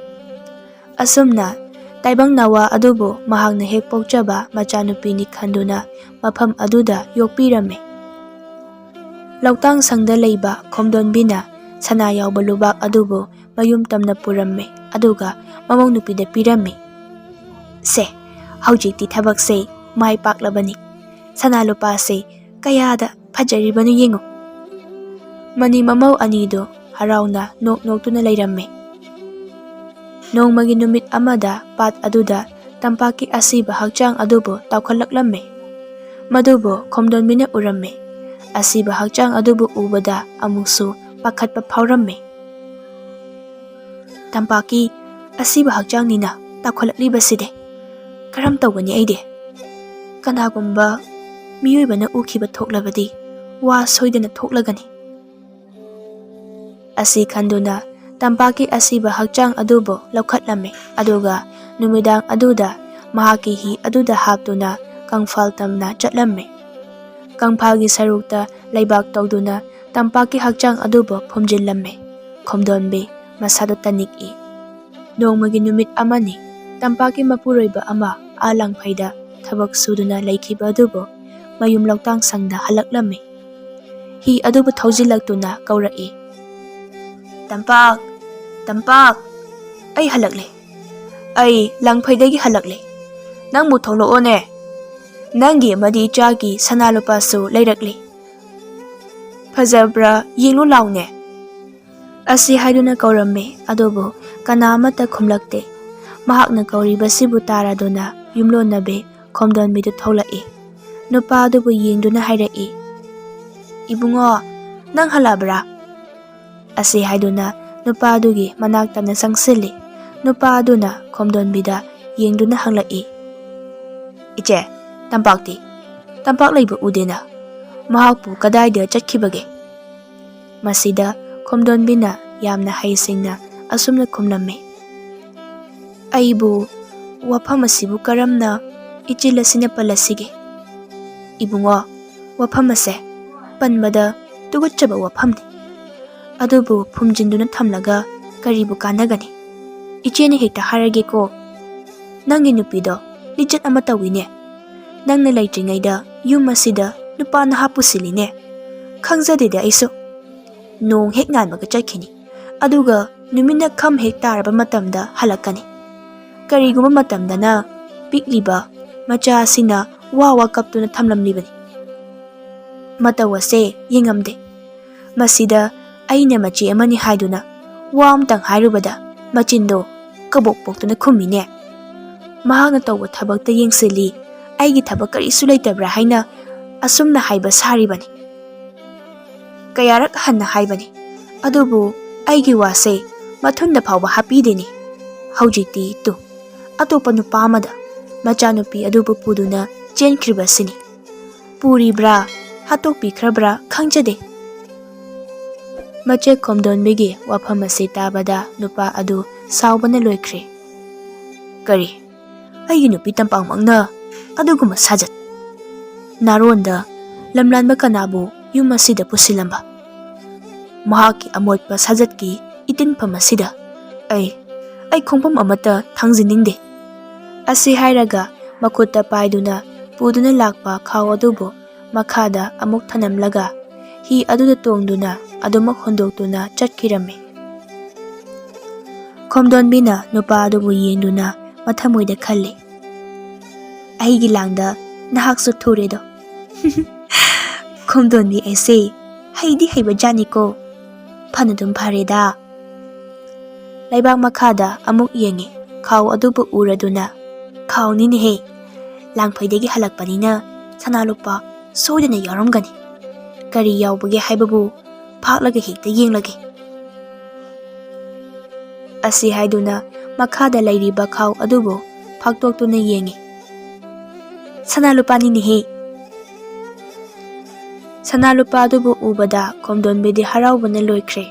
ꯑꯁꯨꯝꯅ ꯇꯥꯏꯕꯪ ꯅꯋꯥ ꯑꯗꯨꯕꯨ ꯃꯍꯥꯛꯅ ꯍꯦꯛ ꯄꯣꯛꯆꯕ ꯃꯆꯥꯅꯨꯄꯤꯅꯤ ꯈꯟꯗꯨꯅ ꯃꯐꯝ ꯑꯗꯨꯗ ꯌꯣꯛꯄꯤꯔꯝꯃꯤ꯫ ꯂꯧꯇꯥꯡ ꯁꯪꯗ ꯂꯩꯕ ꯈꯣꯝꯗꯣꯟꯕꯤꯅ ꯁꯅꯥ ꯌꯥꯎꯕ ꯂꯨꯕꯥꯛ ꯑꯗꯨꯕꯨ ꯃꯌꯨꯝ ꯇꯝꯅ ꯄꯨꯔꯝꯃꯤ, ꯑꯗꯨꯒ ꯃꯃꯧ ꯅꯨꯄꯤꯗ ꯄꯤꯔꯝꯃꯤ꯫ "ꯁꯦ, ꯍꯧꯖꯤꯛꯇꯤ ꯊꯕꯛꯁꯦ ꯃꯥꯏ ꯄꯥꯛꯂꯕꯅꯤ꯫ ꯁꯅꯥ ꯂꯨꯄꯥꯁꯦ ꯀꯌꯥꯗ ꯐꯖꯔꯤꯕꯅꯣ ꯌꯦꯡꯉꯨ꯫" ꯃꯅꯤ ꯃꯃꯧ ꯑꯅꯤꯗꯨ ꯍꯔꯥꯎꯅ ꯅꯣꯛ ꯅꯣꯛꯇꯨꯅ ꯂꯩꯔꯝꯃꯤ꯫ ꯅꯣꯡꯃꯒꯤ ꯅꯨꯃꯤꯠ ꯑꯃꯗ ꯄꯥꯠ ꯑꯗꯨꯗ ꯇꯝꯄꯥꯛꯀꯤ ꯑꯁꯤꯕ ꯍꯛꯆꯥꯡ ꯑꯗꯨꯕꯨ ꯇꯥꯎꯈꯠꯂꯛꯂꯝꯃꯤ꯫ ꯃꯗꯨꯕꯨ ꯈꯣꯝꯗꯣꯟꯕꯤꯅ ꯎꯔꯝꯃꯤ꯫ ꯑꯁꯤꯕ ꯍꯛꯆꯥꯡ ꯑꯗꯨꯕꯨ ꯎꯕꯗ ꯑꯃꯨꯛꯁꯨ ꯄꯥꯈꯠꯄ ꯐꯥꯎꯔꯝꯃꯤ꯫ "ꯇꯝꯄꯥꯛꯀꯤ ꯑꯁꯤꯕ ꯍꯛꯆꯥꯡꯅꯤꯅ ꯇꯥꯎꯈꯠꯂꯛꯂꯤꯕꯁꯤꯗꯤ ꯀꯔꯝ ꯇꯧꯒꯅꯤ ꯑꯩꯗꯤ? ꯀꯅꯥꯒꯨꯝꯕ ꯃꯤꯑꯣꯏꯕꯅ ꯎꯈꯤꯕ ꯊꯣꯛꯂꯕꯗꯤ ꯋꯥ ꯁꯣꯏꯗꯅ ꯊꯣꯛꯂꯒꯅꯤ"꯫ ꯑꯁꯤ ꯈꯟꯗꯨꯅ ꯇꯝꯄꯥꯛꯀꯤ ꯑꯁꯤꯕ ꯍꯛꯆꯥꯡ ꯑꯗꯨꯕꯨ ꯂꯧꯈꯠꯂꯝꯃꯤ, ꯑꯗꯨꯒ ꯅꯨꯃꯤꯗꯥꯡ ꯑꯗꯨꯗ ꯃꯍꯥꯛꯀꯤ ꯍꯤ ꯑꯗꯨꯗ ꯍꯥꯞꯇꯨꯅ ꯀꯪꯐꯥꯜ ꯇꯝꯅ ꯆꯠꯂꯝꯃꯤ꯫ ꯀꯪꯐꯥꯜꯒꯤ ꯁꯔꯨꯛꯇ ꯂꯩꯕꯥꯛ ꯇꯧꯗꯨꯅ ꯇꯝꯄꯥꯛꯀꯤ ꯍꯛꯆꯥꯡ ꯑꯗꯨꯕꯨ ꯐꯨꯝꯖꯤꯜꯂꯝꯃꯤ꯫ ꯈꯣꯝꯗꯣꯟꯕꯤ ꯃꯁꯥꯗꯨ ꯇꯅꯤꯛꯏ꯫ ꯅꯣꯡꯃꯒꯤ ꯅꯨꯃꯤꯠ ꯑꯃꯅꯤ, ꯇꯝꯄꯥꯛꯀꯤ ꯃꯄꯨꯔꯣꯏꯕ ꯑꯃ ꯑꯥ ꯂꯥꯡꯐꯩꯗ ꯊꯕꯛ ꯁꯨꯗꯨꯅ ꯂꯩꯈꯤꯕ ꯑꯗꯨꯕꯨ ꯃꯌꯨꯝ ꯂꯧꯇꯥꯡ ꯁꯪꯗ ꯍꯜꯂꯛꯂꯝꯃꯤ꯫ ꯍꯤ ꯑꯗꯨꯕꯨ ꯊꯧꯖꯤꯜꯂꯛꯇꯨꯅ ꯀꯧꯔꯛꯏ, "ꯇꯝꯄꯥꯛ, ꯇꯝꯄꯥꯛ, ꯑꯩ ꯍꯜꯂꯛꯂꯦ꯫ ꯑꯩ ꯂꯥꯡꯐꯩꯗꯒꯤ ꯍꯜꯂꯛꯂꯦ꯫ ꯅꯪꯕꯨ ꯊꯣꯛꯂꯛꯑꯣꯅꯦ꯫ ꯅꯪꯒꯤ ꯑꯃꯗꯤ ꯏꯆꯥꯒꯤ ꯁꯅꯥ ꯂꯨꯄꯥꯁꯨ ꯂꯩꯔꯛꯂꯦ꯫ ꯐꯖꯕ꯭ꯔꯥ ꯌꯦꯡꯂꯨ ꯂꯥꯎꯅꯦ"꯫ ꯑꯁꯤ ꯍꯥꯏꯗꯨꯅ ꯀꯧꯔꯝꯃꯤ, ꯑꯗꯨꯕꯨ ꯀꯅꯥ ꯑꯃꯠꯇ ꯈꯨꯝꯂꯛꯇꯦ꯫ ꯃꯍꯥꯛꯅ ꯀꯧꯔꯤꯕꯁꯤꯕꯨ ꯇꯥꯔꯗꯨꯅ ꯌꯨꯝꯂꯣꯟꯅꯕꯤ ꯈꯣꯝꯗꯣꯟꯕꯤꯗꯨ ꯊꯣꯛꯂꯛꯏ꯫ ꯅꯨꯄꯥ ꯑꯗꯨꯕꯨ ꯌꯦꯡꯗꯨꯅ ꯍꯥꯏꯔꯛꯏ, "ꯏꯕꯨꯡꯉꯣ, ꯅꯪ ꯍꯜꯂꯛꯑꯕ꯭ꯔꯥ?" ꯑꯁꯤ ꯍꯥꯏꯗꯨꯅ ꯅꯨꯄꯥ ꯑꯗꯨꯒꯤ ꯃꯅꯥꯛ ꯇꯝꯅ ꯆꯪꯁꯤꯜꯂꯤ꯫ ꯅꯨꯄꯥ ꯑꯗꯨꯅ ꯈꯣꯝꯗꯣꯟꯕꯤꯗ ꯌꯦꯡꯗꯨꯅ ꯍꯪꯂꯛꯏ, "ꯏꯆꯦ, ꯇꯝꯄꯥꯛꯇꯤ? ꯇꯝꯄꯥꯛ ꯂꯩꯕ ꯎꯗꯦꯅ꯫ ꯃꯍꯥꯛꯄꯨ ꯀꯗꯥꯏꯗ ꯆꯠꯈꯤꯕꯒꯦ?" ꯃꯁꯤꯗ ꯈꯣꯝꯗꯣꯟꯕꯤꯅ ꯌꯥꯝꯅ ꯍꯩꯁꯤꯡꯅ ꯑꯁꯨꯝꯅ ꯈꯨꯝꯂꯝꯃꯤ, "ꯑꯩꯕꯨ ꯋꯥꯐꯝ ꯑꯁꯤꯕꯨ ꯀꯔꯝꯅ ꯏꯆꯤꯜ ꯑꯁꯤꯅ ꯄꯜꯂꯁꯤꯒꯦ? ꯏꯕꯨꯡꯉꯣ, ꯋꯥꯐꯝ ꯑꯁꯦ ꯄꯟꯕꯗ ꯇꯨꯀꯠꯆꯕ ꯋꯥꯐꯝꯅꯤ꯫ ꯑꯗꯨꯕꯨ ꯐꯨꯝꯖꯤꯟꯗꯨꯅ ꯊꯝꯂꯒ ꯀꯔꯤꯕꯨ ꯀꯥꯟꯅꯒꯅꯤ? ꯏꯆꯦꯅ ꯍꯦꯛꯇ ꯍꯥꯏꯔꯒꯦꯀꯣ꯫ ꯅꯪꯒꯤ ꯅꯨꯄꯤꯗꯣ ꯂꯤꯆꯠ ꯑꯃ ꯇꯧꯏꯅꯦ꯫ ꯅꯪꯅ ꯂꯩꯇ꯭ꯔꯤꯉꯩꯗ ꯌꯨꯝ ꯑꯁꯤꯗ ꯅꯨꯄꯥ ꯅꯍꯥ ꯄꯨꯁꯤꯜꯂꯤꯅꯦ꯫ ꯈꯪꯖꯗꯦꯗ ꯑꯩꯁꯨ꯫ ꯅꯣꯡ ꯍꯦꯛ ꯉꯥꯟꯕꯒ ꯆꯠꯈꯤꯅꯤ, ꯑꯗꯨꯒ ꯅꯨꯃꯤꯠꯅ ꯈꯝ ꯍꯦꯛ ꯇꯥꯔꯕ ꯃꯇꯝꯗ ꯍꯜꯂꯛꯀꯅꯤ꯫ ꯀꯔꯤꯒꯨꯝꯕ ꯃꯇꯝꯗꯅ ꯄꯤꯛꯂꯤꯕ ꯃꯆꯥ ꯑꯁꯤꯅ ꯋꯥ ꯋꯥ ꯀꯞꯇꯨꯅ ꯊꯝꯂꯝꯂꯤꯕꯅꯤ꯫ ꯃꯇꯧ ꯑꯁꯦ ꯌꯦꯡꯉꯝꯗꯦ꯫ ꯃꯁꯤꯗ ꯑꯩꯅ ꯃꯆꯦ ꯑꯃꯅꯤ ꯍꯥꯏꯗꯨꯅ ꯋꯥ ꯑꯃꯇꯪ ꯍꯥꯏꯔꯨꯕꯗ ꯃꯆꯤꯟꯗꯣ ꯀꯕꯣꯛ ꯄꯣꯛꯇꯨꯅ ꯈꯨꯝꯃꯤꯅꯦ꯫ ꯃꯍꯥꯛꯅ ꯇꯧꯕ ꯊꯕꯛꯇ ꯌꯦꯡꯁꯤꯜꯂꯤ, ꯑꯩꯒꯤ ꯊꯕꯛ ꯀꯔꯤꯁꯨ ꯂꯩꯇꯕ꯭ꯔꯥ ꯍꯥꯏꯅ ꯑꯁꯨꯝꯅ ꯍꯥꯏꯕ ꯁꯥꯔꯤꯕꯅꯤ꯫ ꯀꯌꯥꯔꯛ ꯍꯟꯅ ꯍꯥꯏꯕꯅꯤ, ꯑꯗꯨꯕꯨ ꯑꯩꯒꯤ ꯋꯥꯁꯦ ꯃꯊꯨꯟꯗ ꯐꯥꯎꯕ ꯍꯥꯞꯄꯤꯗꯦꯅꯦ꯫ ꯍꯧꯖꯤꯛꯇꯤ ꯇꯨ, ꯑꯇꯣꯞꯄ ꯅꯨꯄꯥ ꯑꯃꯗ ꯃꯆꯥꯅꯨꯄꯤ ꯑꯗꯨꯕꯨ ꯄꯨꯗꯨꯅ ꯆꯦꯟꯈ꯭ꯔꯤꯕꯁꯤꯅꯤ꯫ ꯄꯨꯔꯤꯕ꯭ꯔꯥ, ꯍꯥꯠꯇꯣꯛꯄꯤꯈ꯭ꯔꯕ꯭ꯔꯥ ꯈꯪꯖꯗꯦ꯫ ꯃꯆꯦ ꯈꯣꯝꯗꯣꯟꯕꯤꯒꯤ ꯋꯥꯐꯝ ꯑꯁꯤ ꯇꯥꯕꯗ ꯅꯨꯄꯥ ꯑꯗꯨ ꯁꯥꯎꯕꯅ ꯂꯣꯏꯈ꯭ꯔꯦ꯫ "ꯀꯔꯤ? ꯑꯩꯒꯤ ꯅꯨꯄꯤ ꯇꯝꯄꯥꯛꯃꯛꯅ ꯑꯗꯨꯒꯨꯝꯕ ꯁꯥꯖꯠ? ꯅꯥꯔꯣꯟꯗ ꯂꯝꯂꯥꯟꯕ ꯀꯅꯥꯕꯨ ꯌꯨꯝ ꯑꯁꯤꯗ ꯄꯨꯁꯤꯜꯂꯝꯕ? ꯃꯍꯥꯛꯀꯤ ꯑꯃꯣꯠꯄ ꯁꯥꯖꯠꯀꯤ ꯏꯇꯤꯟꯐꯝ ꯑꯁꯤꯗ ꯑꯩ, ꯑꯩ ꯈꯣꯡꯐꯝ ꯑꯃꯠꯇ ꯊꯥꯡꯖꯤꯟꯅꯤꯡꯗꯦ"꯫ ꯑꯁꯤ ꯍꯥꯏꯔꯒ ꯃꯈꯨꯠꯇ ꯄꯥꯏꯗꯨꯅ ꯄꯨꯗꯨꯅ ꯂꯥꯛꯄ ꯈꯥꯎ ꯑꯗꯨꯕꯨ ꯃꯈꯥꯗ ꯑꯃꯨꯛ ꯊꯅꯝꯂꯒ ꯍꯤ ꯑꯗꯨꯗ ꯇꯣꯡꯗꯨꯅ ꯑꯗꯨꯃꯛ ꯍꯣꯟꯗꯣꯛꯇꯨꯅ ꯆꯠꯈꯤꯔꯝꯃꯤ꯫ ꯈꯣꯝꯗꯣꯟꯕꯤꯅ ꯅꯨꯄꯥ ꯑꯗꯨꯕꯨ ꯌꯦꯡꯗꯨꯅ ꯃꯊꯃꯣꯏꯗ ꯈꯜꯂꯤ, "ꯑꯩꯒꯤ ꯂꯥꯡꯗ ꯅꯍꯥꯛꯁꯨ ꯊꯨꯔꯦꯗꯣ"꯫ ꯈꯣꯝꯗꯣꯟꯕꯤ ꯑꯩꯁꯦ ꯍꯩꯗꯤ ꯍꯩꯕ ꯖꯥꯠꯅꯤꯀꯣ꯫ ꯐꯅꯗꯨꯝ ꯐꯔꯦꯗ꯫ ꯂꯩꯕꯥꯛ ꯃꯈꯥꯗ ꯑꯃꯨꯛ ꯌꯦꯡꯉꯤ꯫ ꯈꯥꯎ ꯑꯗꯨꯕꯨ ꯎꯔꯗꯨꯅ, "ꯈꯥꯎꯅꯤꯅꯦꯍꯦ꯫ ꯂꯥꯡꯐꯩꯗꯒꯤ ꯍꯜꯂꯛꯄꯅꯤꯅ ꯁꯅꯥ ꯂꯨꯄꯥ ꯁꯣꯏꯗꯅ ꯌꯥꯎꯔꯝꯒꯅꯤ꯫ ꯀꯔꯤ ꯌꯥꯎꯕꯒꯦ ꯍꯥꯏꯕꯕꯨ ꯐꯥꯛꯂꯒ ꯍꯦꯛꯇ ꯌꯦꯡꯂꯒꯦ"꯫ ꯑꯁꯤ ꯍꯥꯏꯗꯨꯅ ꯃꯈꯥꯗ ꯂꯩꯔꯤꯕ ꯈꯥꯎ ꯑꯗꯨꯕꯨ ꯐꯥꯛꯇꯣꯛꯇꯨꯅ ꯌꯦꯡꯉꯤ꯫ "ꯁꯅꯥ ꯂꯨꯄꯥꯅꯤꯅꯦꯍꯦ"꯫ ꯁꯅꯥ ꯂꯨꯄꯥ ꯑꯗꯨꯕꯨ ꯎꯕꯗ ꯈꯣꯝꯗꯣꯟꯕꯤꯗꯤ ꯍꯔꯥꯎꯕꯅ ꯂꯣꯏꯈ꯭ꯔꯦ꯫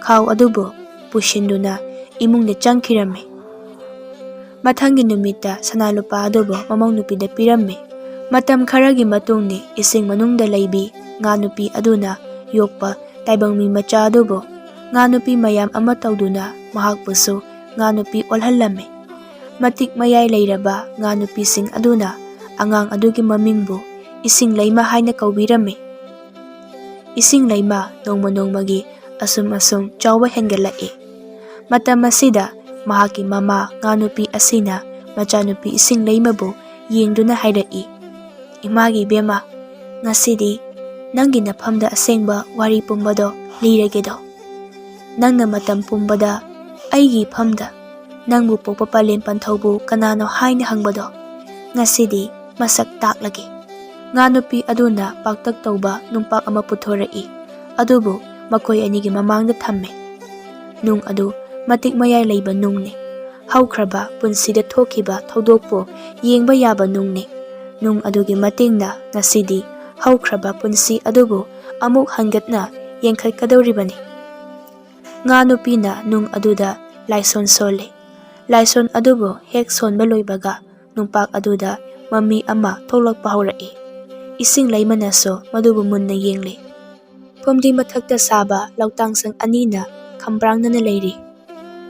ꯈꯥꯎ ꯑꯗꯨꯕꯨ ꯄꯨꯁꯤꯟꯗꯨꯅ ꯏꯃꯨꯡꯗ ꯆꯪꯈꯤꯔꯝꯃꯤ꯫ ꯃꯊꯪꯒꯤ ꯅꯨꯃꯤꯠꯇ ꯁꯅꯥ ꯂꯨꯄꯥ ꯑꯗꯨꯕꯨ ꯃꯃꯧ ꯅꯨꯄꯤꯗ ꯄꯤꯔꯝꯃꯤ꯫ ꯃꯇꯝ ꯈꯔꯒꯤ ꯃꯇꯨꯡꯅꯤ, ꯏꯁꯤꯡ ꯃꯅꯨꯡꯗ ꯂꯩꯕꯤ ꯉꯥ ꯅꯨꯄꯤ ꯑꯗꯨꯅ ꯌꯣꯛꯄ ꯇꯥꯏꯕꯪ ꯃꯤ ꯃꯆꯥ ꯑꯗꯨꯕꯨ ꯉꯥ ꯅꯨꯄꯤ ꯃꯌꯥꯝ ꯑꯃ ꯇꯧꯗꯨꯅ ꯃꯍꯥꯛꯄꯨꯁꯨ ꯉꯥ ꯅꯨꯄꯤ ꯑꯣꯜꯍꯜꯂꯝꯃꯤ꯫ ꯃꯇꯤꯛ ꯃꯌꯥꯏ ꯂꯩꯔꯕ ꯉꯥ ꯅꯨꯄꯤꯁꯤꯡ ꯑꯗꯨꯅ ꯑꯉꯥꯡ ꯑꯗꯨꯒꯤ ꯃꯃꯤꯡꯕꯨ ꯏꯁꯤꯡ ꯂꯩꯃ ꯍꯥꯏꯅ ꯀꯧꯕꯤꯔꯝꯃꯤ꯫ ꯏꯁꯤꯡ ꯂꯩꯃ ꯅꯣꯡꯃ ꯅꯣꯡꯃꯒꯤ ꯑꯁꯨꯝ ꯑꯁꯨꯝ ꯆꯥꯎꯕ ꯍꯦꯟꯒꯠꯂꯛꯏ꯫ ꯃꯇꯝ ꯑꯁꯤꯗ ꯃꯍꯥꯛꯀꯤ ꯃꯃꯥ ꯉꯥ ꯅꯨꯄꯤ ꯑꯁꯤꯅ ꯃꯆꯥꯅꯨꯄꯤ ꯏꯁꯤꯡ ꯂꯩꯃꯕꯨ ꯌꯦꯡꯗꯨꯅ ꯍꯥꯏꯔꯛꯏ, "ꯏꯃꯥꯒꯤ ꯏꯕꯦꯝꯃ, ꯉꯁꯤꯗꯤ ꯅꯪꯒꯤ ꯅꯐꯝꯗ ꯑꯁꯦꯡꯕ ꯋꯥꯔꯤ ꯄꯨꯝꯕꯗꯣ ꯂꯤꯔꯒꯦꯗꯣ꯫ ꯅꯪꯅ ꯃꯇꯝ ꯄꯨꯝꯕꯗ ꯑꯩꯒꯤ ꯏꯐꯝꯗ ꯅꯪꯕꯨ ꯄꯣꯛꯄ ꯄꯂꯦꯝ ꯄꯟꯊꯧꯕꯨ ꯀꯅꯥꯅꯣ ꯍꯥꯏꯅ ꯍꯪꯕꯗꯣ ꯉꯁꯤꯗꯤ ꯃꯁꯛ ꯇꯥꯛꯂꯒꯦ"꯫ ꯉꯥ ꯅꯨꯄꯤ ꯑꯗꯨꯅ ꯄꯥꯛꯇꯛ ꯇꯧꯕ ꯅꯨꯡꯄꯥꯛ ꯑꯃ ꯄꯨꯊꯣꯔꯛꯏ꯫ ꯑꯗꯨꯕꯨ ꯃꯈꯣꯏ ꯑꯅꯤꯒꯤ ꯃꯃꯥꯡꯗ ꯊꯝꯃꯦ꯫ ꯅꯨꯡ ꯑꯗꯨ ꯃꯇꯤꯛ ꯃꯌꯥꯏ ꯂꯩꯕ ꯅꯨꯡꯅꯤ꯫ ꯍꯧꯈ꯭ꯔꯕ ꯄꯨꯟꯁꯤꯗ ꯊꯣꯛꯈꯤꯕ ꯊꯧꯗꯣꯛꯄꯨ ꯌꯦꯡꯕ ꯌꯥꯕ ꯅꯨꯡꯅꯤ꯫ ꯅꯨꯡ ꯑꯗꯨꯒꯤ ꯃꯇꯦꯡꯅ ꯉꯁꯤꯗꯤ ꯍꯧꯈ꯭ꯔꯕ ꯄꯨꯟꯁꯤ ꯑꯗꯨꯕꯨ ꯑꯃꯨꯛ ꯍꯟꯒꯠꯅ ꯌꯦꯡꯈꯠꯀꯗꯧꯔꯤꯕꯅꯤ꯫ ꯉꯥ ꯅꯨꯄꯤꯅ ꯅꯨꯡ ꯑꯗꯨꯗ ꯂꯥꯏꯁꯣꯟ ꯁꯣꯜꯂꯤ꯫ ꯂꯥꯏꯁꯣꯟ ꯑꯗꯨꯕꯨ ꯍꯦꯛ ꯁꯣꯟꯕ ꯂꯣꯏꯕꯒ ꯅꯨꯡꯄꯥꯛ ꯑꯗꯨꯗ ꯃꯃꯤ ꯑꯃ ꯊꯣꯛꯂꯛꯄ ꯍꯧꯔꯛꯏ꯫ ꯏꯁꯤꯡ ꯂꯩꯃꯅꯁꯨ ꯃꯗꯨꯕꯨ ꯃꯨꯟꯅ ꯌꯦꯡꯂꯤ꯫ ꯐꯨꯝꯗꯤ ꯃꯊꯛꯇ ꯁꯥꯕ ꯂꯧꯇꯥꯡꯁꯪ ꯑꯅꯤꯅ ꯈꯝꯕ꯭ꯔꯥꯡꯅꯅ ꯂꯩꯔꯤ꯫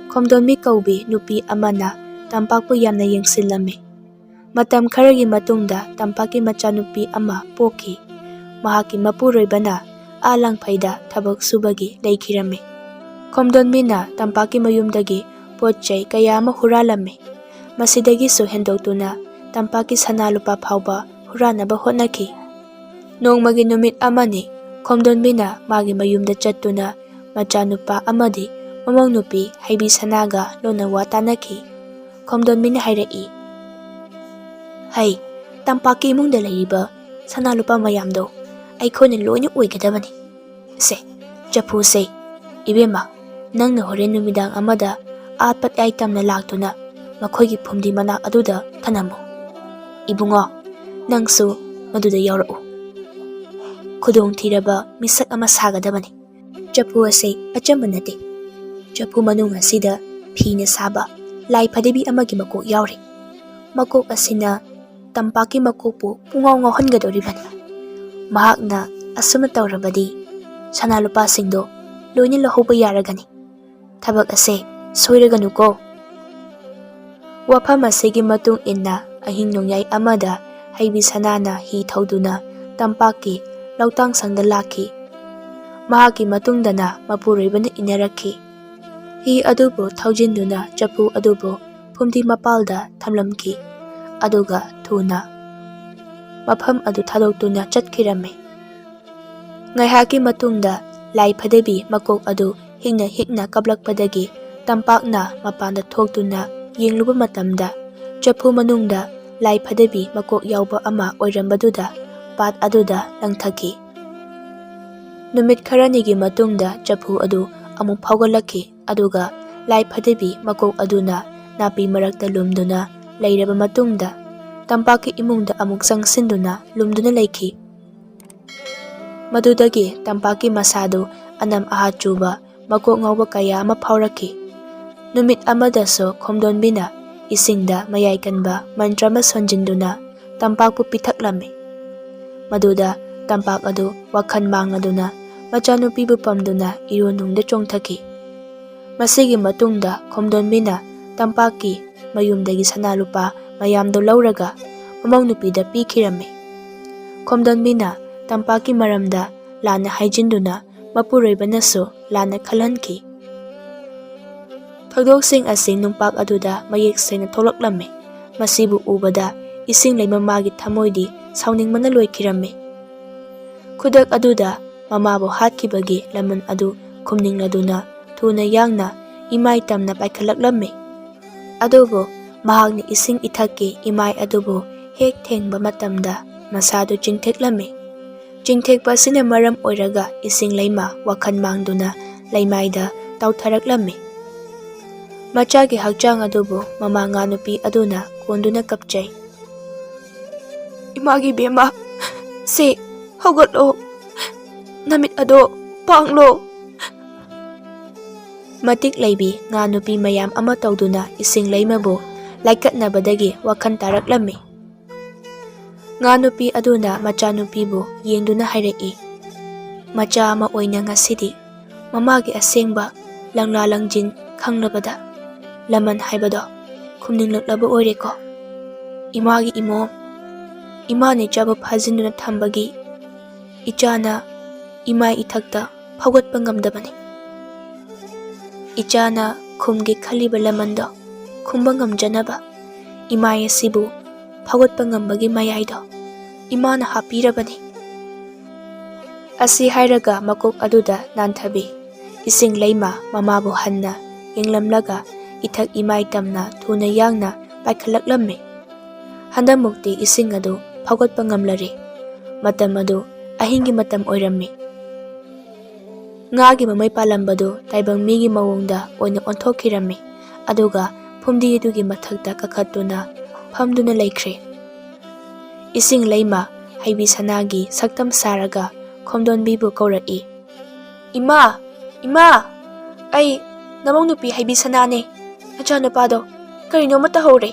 ꯈꯣꯝꯗꯣꯟꯕꯤ ꯀꯧꯕꯤ ꯅꯨꯄꯤ ꯑꯃꯅ ꯇꯝꯄꯥꯛꯄꯨ ꯌꯥꯝꯅ ꯌꯦꯡꯁꯤꯜꯂꯝꯃꯤ꯫ ꯃꯇꯝ ꯈꯔꯒꯤ ꯃꯇꯨꯡꯗ ꯇꯝꯄꯥꯛꯀꯤ ꯃꯆꯥꯅꯨꯄꯤ ꯑꯃ ꯄꯣꯛꯈꯤ꯫ ꯃꯍꯥꯛꯀꯤ ꯃꯄꯨꯔꯣꯏꯕꯅ ꯑꯥ ꯂꯥꯡꯐꯩꯗ ꯊꯕꯛ ꯁꯨꯕꯒꯤ ꯂꯩꯈꯤꯔꯝꯃꯤ꯫ ꯈꯣꯝꯗꯣꯟꯕꯤꯅ ꯇꯝꯄꯥꯛꯀꯤ ꯃꯌꯨꯝꯗꯒꯤ ꯄꯣꯠ ꯆꯩ ꯀꯌꯥ ꯑꯃ ꯍꯨꯔꯥꯜꯂꯝꯃꯤ꯫ ꯃꯁꯤꯗꯒꯤꯁꯨ ꯍꯦꯟꯗꯣꯛꯇꯨꯅ ꯇꯝꯄꯥꯛꯀꯤ ꯁꯅꯥ ꯂꯨꯄꯥ ꯐꯥꯎꯕ ꯍꯨꯔꯥꯟꯅꯕ ꯍꯣꯠꯅꯈꯤ꯫ ꯅꯣꯡꯃꯒꯤ ꯅꯨꯃꯤꯠ ꯑꯃꯅꯤ ꯈꯣꯝꯗꯣꯟꯕꯤꯅ ꯃꯥꯒꯤ ꯃꯌꯨꯝꯗ ꯆꯠꯇꯨꯅ ꯃꯆꯥꯅꯨꯄꯥ ꯑꯃꯗꯤ ꯃꯃꯧ ꯅꯨꯄꯤ ꯍꯩꯕꯤ ꯁꯅꯥꯒ ꯂꯣꯟꯅ ꯋꯥ ꯇꯥꯅꯈꯤ꯫ ꯈꯣꯝꯗꯣꯟꯕꯤꯅ ꯍꯥꯏꯔꯛꯏ, "ꯍꯩ, ꯇꯝꯄꯥꯛꯀꯤ ꯏꯃꯨꯡꯗ ꯂꯩꯔꯤꯕ ꯁꯅꯥ ꯂꯨꯄꯥ ꯃꯌꯥꯝꯗꯣ ꯑꯩꯈꯣꯏꯅ ꯂꯣꯏꯅ ꯑꯣꯏꯒꯗꯕꯅꯤ꯫ ꯁꯦ, ꯆꯐꯨꯁꯦ, ꯏꯕꯦꯝꯃ, ꯅꯪꯅ ꯍꯣꯔꯦꯟ ꯅꯨꯃꯤꯗꯥꯡ ꯑꯃꯗ ꯑꯥꯠ ꯄꯠ ꯌꯥꯏ ꯇꯝꯅ ꯂꯥꯛꯇꯨꯅ ꯃꯈꯣꯏꯒꯤ ꯐꯨꯝꯗꯤ ꯃꯅꯥꯛ ꯑꯗꯨꯗ ꯊꯅꯝꯃꯨ꯫ ꯏꯕꯨꯡꯉꯣ, ꯅꯪꯁꯨ ꯃꯗꯨꯗ ꯌꯥꯎꯔꯛꯎ꯫ ꯈꯨꯗꯣꯡꯊꯤꯔꯕ ꯃꯤꯁꯛ ꯑꯃ ꯁꯥꯒꯗꯕꯅꯤ꯫ ꯆꯐꯨ ꯑꯁꯤ ꯑꯆꯝꯕ ꯅꯠꯇꯦ꯫ ꯆꯐꯨ ꯃꯅꯨꯡ ꯑꯁꯤꯗ ꯐꯤꯅ ꯁꯥꯕ ꯂꯥꯏ ꯐꯗꯤꯕꯤ ꯑꯃꯒꯤ ꯃꯀꯣꯛ ꯌꯥꯎꯔꯤ꯫ ꯃꯀꯣꯛ ꯑꯁꯤꯅ ꯇꯝꯄꯥꯛꯀꯤ ꯃꯀꯣꯛꯄꯨ ꯄꯨꯡꯉꯥꯎ ꯉꯥꯎꯍꯟꯒꯗꯧꯔꯤꯕꯅꯤ꯫ ꯃꯍꯥꯛꯅ ꯑꯁꯨꯝꯅ ꯇꯧꯔꯕꯗꯤ ꯁꯅꯥ ꯂꯨꯄꯥꯁꯤꯡꯗꯣ ꯂꯣꯏꯅ ꯂꯧꯍꯧꯕ ꯌꯥꯔꯒꯅꯤ꯫ ꯊꯕꯛ ꯑꯁꯦ ꯁꯣꯏꯔꯒꯅꯨꯀꯣ꯫" ꯋꯥꯐꯝ ꯑꯁꯤꯒꯤ ꯃꯇꯨꯡ ꯏꯟꯅ ꯑꯍꯤꯡ ꯅꯣꯡꯌꯥꯏ ꯑꯃꯗ ꯍꯩꯕꯤ ꯁꯅꯥꯅ ꯍꯤ ꯊꯧꯗꯨꯅ ꯇꯝꯄꯥꯛꯀꯤ ꯂꯧꯇꯥꯡꯁꯪꯗ ꯂꯥꯛꯈꯤ꯫ ꯃꯍꯥꯛꯀꯤ ꯃꯇꯨꯡꯗꯅ ꯃꯄꯨꯔꯣꯏꯕꯅ ꯏꯟꯅꯔꯛꯈꯤ꯫ ꯍꯤ ꯑꯗꯨꯕꯨ ꯊꯧꯖꯤꯟꯗꯨꯅ ꯆꯐꯨ ꯑꯗꯨꯕꯨ ꯐꯨꯝꯗꯤ ꯃꯄꯥꯜꯗ ꯊꯝꯂꯝꯈꯤ꯫ ꯑꯗꯨꯒ ꯊꯨꯅ ꯃꯐꯝ ꯑꯗꯨ ꯊꯥꯗꯣꯛꯇꯨꯅ ꯆꯠꯈꯤꯔꯝꯃꯤ꯫ ꯉꯥꯏꯍꯥꯛꯀꯤ ꯃꯇꯨꯡꯗ ꯂꯥꯏ ꯐꯗꯤꯕꯤ ꯃꯀꯣꯛ ꯑꯗꯨ ꯍꯤꯛꯅ ꯍꯤꯛꯅ ꯀꯞꯂꯛꯄꯗꯒꯤ ꯇꯝꯄꯥꯛꯅ ꯃꯄꯥꯟꯗ ꯊꯣꯛꯇꯨꯅ ꯌꯦꯡꯂꯨꯕ ꯃꯇꯝꯗ ꯆꯐꯨ ꯃꯅꯨꯡꯗ ꯂꯥꯏ ꯐꯗꯤꯕꯤ ꯃꯀꯣꯛ ꯌꯥꯎꯕ ꯑꯃ ꯑꯣꯏꯔꯝꯕꯗꯨꯗ ꯄꯥꯠ ꯑꯗꯨꯗ ꯂꯪꯊꯈꯤ꯫ ꯅꯨꯃꯤꯠ ꯈꯔꯅꯤꯒꯤ ꯃꯇꯨꯡꯗ ꯆꯐꯨ ꯑꯗꯨ ꯑꯃꯨꯛ ꯐꯥꯎꯒꯠꯂꯛꯈꯤ, ꯑꯗꯨꯒ ꯂꯥꯏ ꯐꯗꯤꯕꯤ ꯃꯀꯣꯛ ꯑꯗꯨꯅ ꯅꯥꯄꯤ ꯃꯔꯛꯇ ꯂꯨꯝꯗꯨꯅ ꯂꯩꯔꯕ ꯃꯇꯨꯡꯗ, ꯇꯝꯄꯥꯛꯀꯤ ꯏꯃꯨꯡꯗ ꯑꯃꯨꯛ ꯆꯪꯁꯤꯟꯗꯨꯅ ꯂꯨꯝꯗꯨꯅ ꯂꯩꯈꯤ꯫ ꯃꯗꯨꯗꯒꯤ ꯇꯝꯄꯥꯛꯀꯤ ꯃꯁꯥꯗꯨ ꯑꯅꯝ ꯑꯍꯥ ꯆꯨꯕ, ꯃꯀꯣꯛ ꯉꯥꯎꯕ ꯀꯌꯥ ꯑꯃ ꯐꯥꯎꯔꯛꯈꯤ꯫ ꯅꯨꯃꯤꯠ ꯑꯃꯗꯁꯨ ꯈꯣꯝꯗꯣꯟꯕꯤꯅ ꯏꯁꯤꯡꯗ ꯃꯌꯥꯏ ꯀꯟꯕ ꯃꯟꯇ꯭ꯔ ꯑꯃ ꯁꯣꯟꯖꯤꯟꯗꯨꯅ ꯇꯝꯄꯥꯛꯄꯨ ꯄꯤꯊꯛꯂꯝꯃꯤ꯫ ꯃꯗꯨꯗ ꯇꯝꯄꯥꯛ ꯑꯗꯨ ꯋꯥꯈꯜ ꯃꯥꯡꯂꯗꯨꯅ ꯃꯆꯥꯅꯨꯄꯤꯕꯨ ꯄꯝꯗꯨꯅ ꯏꯔꯨ ꯅꯨꯡꯗ ꯆꯣꯡꯊꯈꯤ꯫ ꯃꯁꯤꯒꯤ ꯃꯇꯨꯡꯗ ꯈꯣꯝꯗꯣꯟꯕꯤꯅ ꯇꯝꯄꯥꯛꯀꯤ ꯃꯌꯨꯝꯗꯒꯤ ꯁꯅꯥ ꯂꯨꯄꯥ ꯃꯌꯥꯝꯗꯨ ꯂꯧꯔꯒ ꯃꯃꯧ ꯅꯨꯄꯤꯗ ꯄꯤꯈꯤꯔꯝꯃꯤ꯫ ꯈꯣꯝꯗꯣꯟꯕꯤꯅ ꯇꯝꯄꯥꯛꯀꯤ ꯃꯔꯝꯗ ꯂꯥꯟꯅ ꯍꯥꯏꯖꯤꯟꯗꯨꯅ ꯃꯄꯨꯔꯣꯏꯕꯅꯁꯨ ꯂꯥꯟꯅ ꯈꯜꯍꯟꯈꯤ꯫ ꯊꯧꯗꯣꯛꯁꯤꯡ ꯑꯁꯤ ꯅꯨꯡꯄꯥꯛ ꯑꯗꯨꯗ ꯃꯌꯦꯛ ꯁꯦꯡꯅ ꯊꯣꯛꯂꯛꯂꯝꯃꯤ꯫ ꯃꯁꯤꯕꯨ ꯎꯕꯗ ꯏꯁꯤꯡ ꯂꯩꯃ ꯃꯥꯒꯤ ꯊꯃꯣꯏꯗꯤ ꯁꯥꯎꯅꯤꯡꯕꯅ ꯂꯣꯏꯈꯤꯔꯝꯃꯤ꯫ ꯈꯨꯗꯛ ꯑꯗꯨꯗ ꯃꯃꯥꯕꯨ ꯍꯥꯠꯈꯤꯕꯒꯤ ꯂꯃꯟ ꯑꯗꯨ ꯈꯨꯝꯅꯤꯡꯂꯗꯨꯅ ꯊꯨꯅ ꯌꯥꯡꯅ ꯏꯃꯥꯏ ꯇꯝꯅ ꯄꯥꯏꯈꯠꯂꯛꯂꯝꯃꯤ꯫ ꯑꯗꯨꯕꯨ ꯃꯍꯥꯛꯅ ꯏꯁꯤꯡ ꯏꯊꯛꯀꯤ ꯏꯃꯥꯏ ꯑꯗꯨꯕꯨ ꯍꯦꯛ ꯊꯦꯡꯕ ꯃꯇꯝꯗ ꯃꯁꯥꯗꯨ ꯆꯤꯡꯊꯦꯛꯂꯝꯃꯤ꯫ ꯆꯤꯡꯊꯦꯛꯄ ꯑꯁꯤꯅ ꯃꯔꯝ ꯑꯣꯏꯔꯒ ꯏꯁꯤꯡ ꯂꯩꯃ ꯋꯥꯈꯜ ꯃꯥꯡꯗꯨꯅ ꯂꯩꯃꯥꯏꯗ ꯇꯥꯎꯊꯔꯛꯂꯝꯃꯤ꯫ ꯃꯆꯥꯒꯤ ꯍꯛꯆꯥꯡ ꯑꯗꯨꯕꯨ ꯃꯃꯥ ꯉꯥ ꯅꯨꯄꯤ ꯑꯗꯨꯅ ꯀꯣꯟꯗꯨꯅ ꯀꯞꯆꯩ꯫ "ꯏꯃꯥꯒꯤ ꯕꯦꯝꯃ, ꯁꯦ, ꯍꯧꯒꯠꯂꯣ, ꯅꯃꯤꯠ ꯑꯗꯣ ꯄꯥꯡꯂꯣ!" ꯃꯇꯤꯛ ꯂꯩꯕꯤ ꯉꯥ ꯅꯨꯄꯤ ꯃꯌꯥꯝ ꯑꯃ ꯇꯧꯗꯨꯅ ꯏꯁꯤꯡ ꯂꯩꯃꯕꯨ ꯂꯥꯏꯀꯠꯅꯕꯗꯒꯤ ꯋꯥꯈꯜ ꯇꯥꯔꯛꯂꯝꯃꯤ꯫ ꯉꯥ ꯅꯨꯄꯤ ꯑꯗꯨꯅ ꯃꯆꯥꯅꯨꯄꯤꯕꯨ ꯌꯦꯡꯗꯨꯅ ꯍꯥꯏꯔꯛꯏ, "ꯃꯆꯥ ꯑꯃ ꯑꯣꯏꯅ ꯉꯁꯤꯗꯤ ꯃꯃꯥꯒꯤ ꯑꯁꯦꯡꯕ ꯂꯪꯂꯥ ꯂꯪꯖꯤꯟ ꯈꯪꯂꯕꯗ ꯂꯃꯟ ꯍꯥꯏꯕꯗꯣ ꯈꯨꯝꯅꯤꯡꯂꯛꯂꯕ ꯑꯣꯏꯔꯦꯀꯣ꯫ ꯏꯃꯥꯒꯤ ꯏꯃꯣꯝ, ꯏꯃꯥꯅ ꯏꯆꯥꯕꯨ ꯐꯥꯖꯤꯟꯗꯨꯅ ꯊꯝꯕꯒꯤ ꯏꯆꯥꯅ ꯏꯃꯥꯏ ꯏꯊꯛꯇ ꯐꯥꯎꯒꯠꯄ ꯉꯝꯗꯕꯅꯤ꯫ ꯏꯆꯥꯅ ꯈꯨꯝꯒꯦ ꯈꯜꯂꯤꯕ ꯂꯃꯟꯗꯣ ꯈꯨꯝꯕ ꯉꯝꯖꯅꯕ ꯏꯃꯥꯏ ꯑꯁꯤꯕꯨ ꯐꯥꯎꯒꯠꯄ ꯉꯝꯕꯒꯤ ꯃꯌꯥꯏꯗꯣ ꯏꯃꯥꯅ ꯍꯥꯞꯄꯤꯔꯕꯅꯤ"꯫ ꯑꯁꯤ ꯍꯥꯏꯔꯒ ꯃꯀꯣꯛ ꯑꯗꯨꯗ ꯅꯥꯟꯊꯕꯤ ꯏꯁꯤꯡ ꯂꯩꯃ ꯃꯃꯥꯕꯨ ꯍꯟꯅ ꯌꯦꯡꯂꯝꯂꯒ ꯏꯊꯛ ꯏꯃꯥꯏ ꯇꯝꯅ ꯊꯨꯅ ꯌꯥꯡꯅ ꯄꯥꯏꯈꯠꯂꯛꯂꯝꯃꯤ꯫ ꯍꯟꯗꯛꯃꯨꯛꯇꯤ ꯏꯁꯤꯡ ꯑꯗꯨ ꯐꯥꯎꯒꯠꯄ ꯉꯝꯂꯔꯦ꯫ ꯃꯇꯝ ꯑꯗꯨ ꯑꯍꯤꯡꯒꯤ ꯃꯇꯝ ꯑꯣꯏꯔꯝꯃꯤ꯫ ꯉꯥꯒꯤ ꯃꯃꯩ ꯄꯥꯜꯂꯝꯕꯗꯨ ꯇꯥꯏꯕꯪ ꯃꯤꯒꯤ ꯃꯑꯣꯡꯗ ꯑꯣꯏꯅ ꯑꯣꯟꯊꯣꯛꯈꯤꯔꯝꯃꯤ꯫ ꯑꯗꯨꯒ ꯐꯨꯝꯗꯤ ꯑꯗꯨꯒꯤ ꯃꯊꯛꯇ ꯀꯥꯈꯠꯇꯨꯅ ꯐꯝꯗꯨꯅ ꯂꯩꯈ꯭ꯔꯦ꯫ ꯏꯁꯤꯡ ꯂꯩꯃ ꯍꯩꯕꯤ ꯁꯅꯥꯒꯤ ꯁꯛꯇꯝ ꯁꯥꯔꯒ ꯈꯣꯝꯗꯣꯟꯕꯤꯕꯨ ꯀꯧꯔꯛꯏ꯫ "ꯏꯃꯥ! ꯏꯃꯥ! ꯑꯩ ꯅꯃꯧ ꯅꯨꯄꯤ ꯍꯩꯕꯤ ꯁꯅꯥꯅꯦ꯫ ꯅꯆꯥꯅꯨꯄꯥꯗꯣ ꯀꯔꯤꯅꯣꯃ ꯇꯧꯍꯧꯔꯦ꯫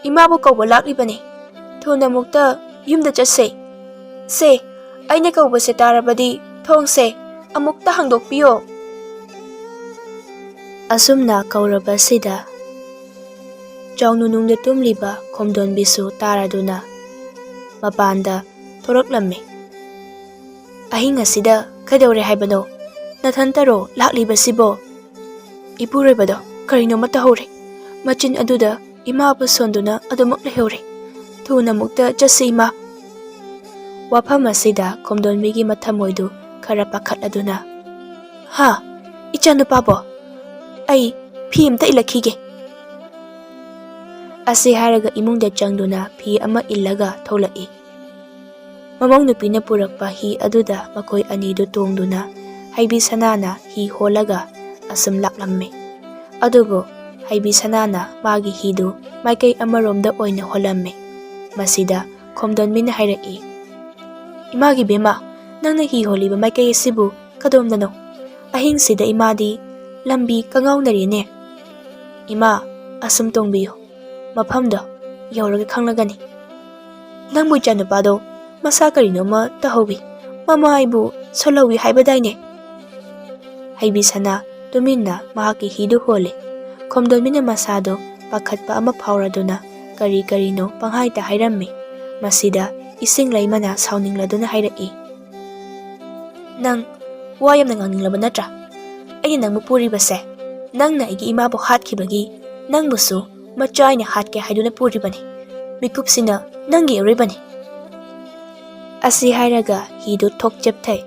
ꯏꯃꯥꯕꯨ ꯀꯧꯕ ꯂꯥꯛꯂꯤꯕꯅꯦ꯫ ꯊꯨꯅ ꯑꯃꯨꯛꯇ ꯌꯨꯝꯗ ꯆꯠꯁꯦ꯫ ꯁꯦ, ꯑꯩꯅ ꯀꯧꯕꯁꯦ ꯇꯥꯔꯕꯗꯤ ꯊꯣꯡꯁꯦ ꯑꯃꯨꯛꯇ ꯍꯥꯡꯗꯣꯛꯄꯤꯌꯣ꯫" ꯑꯁꯨꯝꯅ ꯀꯧꯔꯕꯁꯤꯗ ꯆꯥꯎꯅꯨꯅꯨꯡꯗ ꯇꯨꯝꯂꯤꯕ ꯈꯣꯝꯗꯣꯟꯕꯤꯁꯨ ꯇꯥꯔꯗꯨꯅ ꯃꯄꯥꯟꯗ ꯊꯣꯔꯛꯂꯝꯃꯤ꯫ "ꯑꯍꯤꯡ ꯑꯁꯤꯗ ꯀꯩꯗꯧꯔꯦ ꯍꯥꯏꯕꯅꯣ? ꯅꯊꯟꯇꯔꯣ ꯂꯥꯛꯂꯤꯕꯁꯤꯕꯣ?" "ꯏꯄꯨꯔꯣꯏꯕꯗꯣ ꯀꯔꯤꯅꯣꯃ ꯇꯧꯍꯧꯔꯦ꯫ ꯃꯆꯤꯟ ꯑꯗꯨꯗ ꯏꯃꯥꯕꯨ ꯁꯣꯟꯗꯨꯅ ꯑꯗꯨꯃꯛ ꯂꯩꯍꯧꯔꯦ꯫ ꯊꯨꯅ ꯑꯃꯨꯛꯇ ꯆꯠꯁꯤ, ꯏꯃꯥ꯫" ꯋꯥꯐꯝ ꯑꯁꯤꯗ ꯈꯣꯝꯗꯣꯟꯕꯤꯒꯤ ꯃꯊꯃꯣꯏꯗꯨ ꯈꯔ ꯄꯥꯈꯠꯂꯗꯨꯅ, "ꯍꯥ? ꯏꯆꯥꯅꯨꯄꯥꯕꯣ? ꯑꯩ ꯐꯤ ꯑꯝꯇ ꯏꯜꯂꯛꯈꯤꯒꯦ꯫" ꯑꯁꯤ ꯍꯥꯏꯔꯒ ꯏꯃꯨꯡꯗ ꯆꯪꯗꯨꯅ ꯐꯤ ꯑꯃ ꯏꯜꯂꯒ ꯊꯣꯛꯂꯛꯏ꯫ ꯃꯃꯧ ꯅꯨꯄꯤꯅ ꯄꯨꯔꯛꯄ ꯍꯤ ꯑꯗꯨꯗ ꯃꯈꯣꯏ ꯑꯅꯤꯗꯨ ꯇꯣꯡꯗꯨꯅ ꯍꯩꯕꯤ ꯁꯅꯥꯅ ꯍꯤ ꯍꯣꯜꯂꯒ ꯑꯁꯨꯝ ꯂꯥꯛꯂꯝꯃꯤ꯫ ꯑꯗꯨꯕꯨ ꯍꯩꯕꯤ ꯁꯅꯥꯅ ꯃꯥꯒꯤ ꯍꯤꯗꯨ ꯃꯥꯏꯀꯩ ꯑꯃꯔꯣꯝꯗ ꯑꯣꯏꯅ ꯍꯣꯜꯂꯝꯃꯤ꯫ ꯃꯁꯤꯗ ꯈꯣꯝꯗꯣꯟꯕꯤꯅ ꯍꯥꯏꯔꯛꯏ, "ꯏꯃꯥꯒꯤ ꯕꯦꯝꯃ, ꯅꯪꯅ ꯍꯤ ꯍꯣꯜꯂꯤꯕ ꯃꯥꯏꯀꯩ ꯑꯁꯤꯕꯨ ꯀꯗꯣꯝꯗꯅꯣ? ꯑꯍꯤꯡꯁꯤꯗ ꯏꯃꯥꯗꯤ ꯂꯝꯕꯤ ꯀꯉꯥꯎꯅꯔꯦꯅꯦ꯫" "ꯏꯃꯥ, ꯑꯁꯨꯝ ꯇꯣꯡꯕꯤꯌꯨ, ꯃꯐꯝꯗꯣ ꯌꯧꯔꯒ ꯈꯪꯂꯒꯅꯤ꯫" "ꯅꯪꯕꯨ ꯏꯆꯥꯅꯨꯄꯥꯗꯣ ꯃꯁꯥ ꯀꯔꯤꯅꯣꯃ ꯇꯧꯍꯧꯋꯤ, ꯃꯃꯥ ꯑꯩꯕꯨ ꯁꯣꯜꯍꯧꯋꯤ ꯍꯥꯏꯕꯗꯥꯏꯅꯦ?" ꯍꯩꯕꯤ ꯁꯅꯥ ꯇꯨꯃꯤꯟꯅ ꯃꯍꯥꯛꯀꯤ ꯍꯤꯗꯨ ꯍꯣꯜꯂꯤ꯫ ꯈꯣꯝꯗꯣꯟꯕꯤꯅ ꯃꯁꯥꯗꯣ ꯄꯥꯈꯠꯄ ꯑꯃ ꯐꯥꯎꯔꯗꯨꯅ ꯀꯔꯤ ꯀꯔꯤꯅꯣ ꯄꯪꯍꯥꯏꯗ ꯍꯥꯏꯔꯝꯃꯤ꯫ ꯃꯁꯤꯗ ꯏꯁꯤꯡ ꯂꯩꯃꯅ ꯁꯥꯎꯅꯤꯡꯂꯗꯨꯅ ꯍꯥꯏꯔꯛꯏ, "ꯅꯪ ꯋꯥ ꯌꯥꯝꯅ ꯉꯥꯡꯅꯤꯡꯂꯕ ꯅꯠꯇ꯭ꯔꯥ? ꯑꯩꯅ ꯅꯪꯕꯨ ꯄꯨꯔꯤꯕꯁꯦ, ꯅꯪꯅ ꯑꯩꯒꯤ ꯏꯃꯥꯕꯨ ꯍꯥꯠꯈꯤꯕꯒꯤ ꯅꯪꯕꯨꯁꯨ ꯃꯆꯥ ꯑꯩꯅ ꯍꯥꯠꯀꯦ ꯍꯥꯏꯗꯨꯅ ꯄꯨꯔꯤꯕꯅꯤ꯫ ꯃꯤꯀꯨꯞꯁꯤꯅ ꯅꯪꯒꯤ ꯑꯔꯣꯏꯕꯅꯤ꯫" ꯑꯁꯤ ꯍꯥꯏꯔꯒ ꯍꯤꯗꯨ ꯊꯣꯛ ꯆꯦꯞꯊꯩ꯫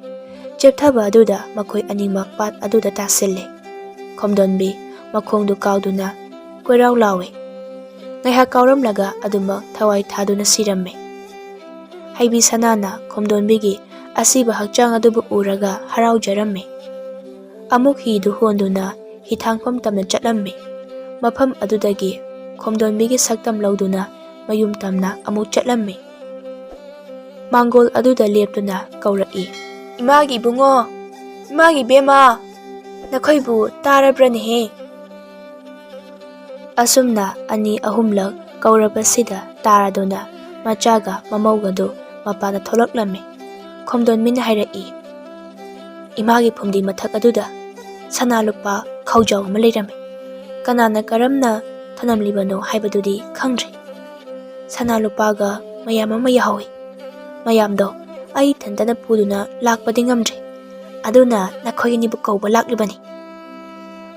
ꯆꯦꯞꯊꯕ ꯑꯗꯨꯗ ꯃꯈꯣꯏ ꯑꯅꯤꯃꯛ ꯄꯥꯠ ꯑꯗꯨꯗ ꯇꯥꯁꯤꯜꯂꯦ꯫ ꯈꯣꯝꯗꯣꯟꯕꯤ ꯃꯈꯣꯡꯗꯨ ꯀꯥꯎꯗꯨꯅ ꯀꯣꯏꯔꯥꯎ ꯂꯥꯎꯏ꯫ ꯉꯥꯏꯍꯥꯛ ꯀꯥꯎꯔꯝꯂꯒ ꯑꯗꯨꯃꯛ ꯊꯋꯥꯏ ꯊꯥꯗꯨꯅ ꯁꯤꯔꯝꯃꯤ꯫ ꯍꯩꯕꯤ ꯁꯅꯥꯅ ꯈꯣꯝꯗꯣꯟꯕꯤꯒꯤ ꯑꯁꯤꯕ ꯍꯛꯆꯥꯡ ꯑꯗꯨꯕꯨ ꯎꯔꯒ ꯍꯔꯥꯎꯖꯔꯝꯃꯤ꯫ ꯑꯃꯨꯛ ꯍꯤꯗꯨ ꯍꯣꯟꯗꯨꯅ ꯍꯤꯊꯥꯡꯐꯝ ꯇꯝꯅ ꯆꯠꯂꯝꯃꯤ꯫ ꯃꯐꯝ ꯑꯗꯨꯗꯒꯤ ꯈꯣꯝꯗꯣꯟꯕꯤꯒꯤ ꯁꯛꯇꯝ ꯂꯧꯗꯨꯅ ꯃꯌꯨꯝ ꯇꯝꯅ ꯑꯃꯨꯛ ꯆꯠꯂꯝꯃꯤ꯫ ꯃꯥꯡꯒꯣꯜ ꯑꯗꯨꯗ ꯂꯦꯞꯇꯨꯅ ꯀꯧꯔꯛꯏ, "ꯏꯃꯥꯒꯤ ꯏꯕꯨꯡꯉꯣ, ꯏꯃꯥꯒꯤ ꯏꯕꯦꯝꯃ, ꯅꯈꯣꯏꯕꯨ ꯇꯥꯔꯕ꯭ꯔꯅꯦꯍꯦ?" ꯑꯁꯨꯝꯅ ꯑꯅꯤ ꯑꯍꯨꯝꯂꯛ ꯀꯧꯔꯕꯁꯤꯗ ꯇꯥꯔꯗꯨꯅ ꯃꯆꯥꯒ ꯃꯃꯧꯒꯗꯨ ꯃꯄꯥꯟꯗ ꯊꯣꯛꯂꯛꯂꯝꯃꯤ꯫ ꯈꯣꯝꯗꯣꯟꯕꯤꯅ ꯍꯥꯏꯔꯛꯏ, "ꯏꯃꯥꯒꯤ ꯐꯨꯝꯗꯤ ꯃꯊꯛ ꯑꯗꯨꯗ ꯁꯅꯥ ꯂꯨꯄꯥ ꯈꯧꯖꯥꯎ ꯑꯃ ꯂꯩꯔꯝꯃꯤ꯫ ꯀꯅꯥꯅ ꯀꯔꯝꯅ ꯊꯅꯝꯂꯤꯕꯅꯣ ꯍꯥꯏꯕꯗꯨꯗꯤ ꯈꯪꯗ꯭ꯔꯦ꯫ ꯁꯅꯥ ꯂꯨꯄꯥꯒ ꯃꯌꯥꯝ ꯑꯃ ꯌꯥꯍꯧꯏ꯫ ꯃꯌꯥꯝꯗꯣ ꯑꯩ ꯏꯊꯟꯇꯅ ꯄꯨꯗꯨꯅ ꯂꯥꯛꯄꯗꯤ ꯉꯝꯗ꯭ꯔꯦ꯫ ꯑꯗꯨꯅ ꯅꯈꯣꯏ ꯑꯅꯤꯕꯨ ꯀꯧꯕ ꯂꯥꯛꯂꯤꯕꯅꯤ꯫"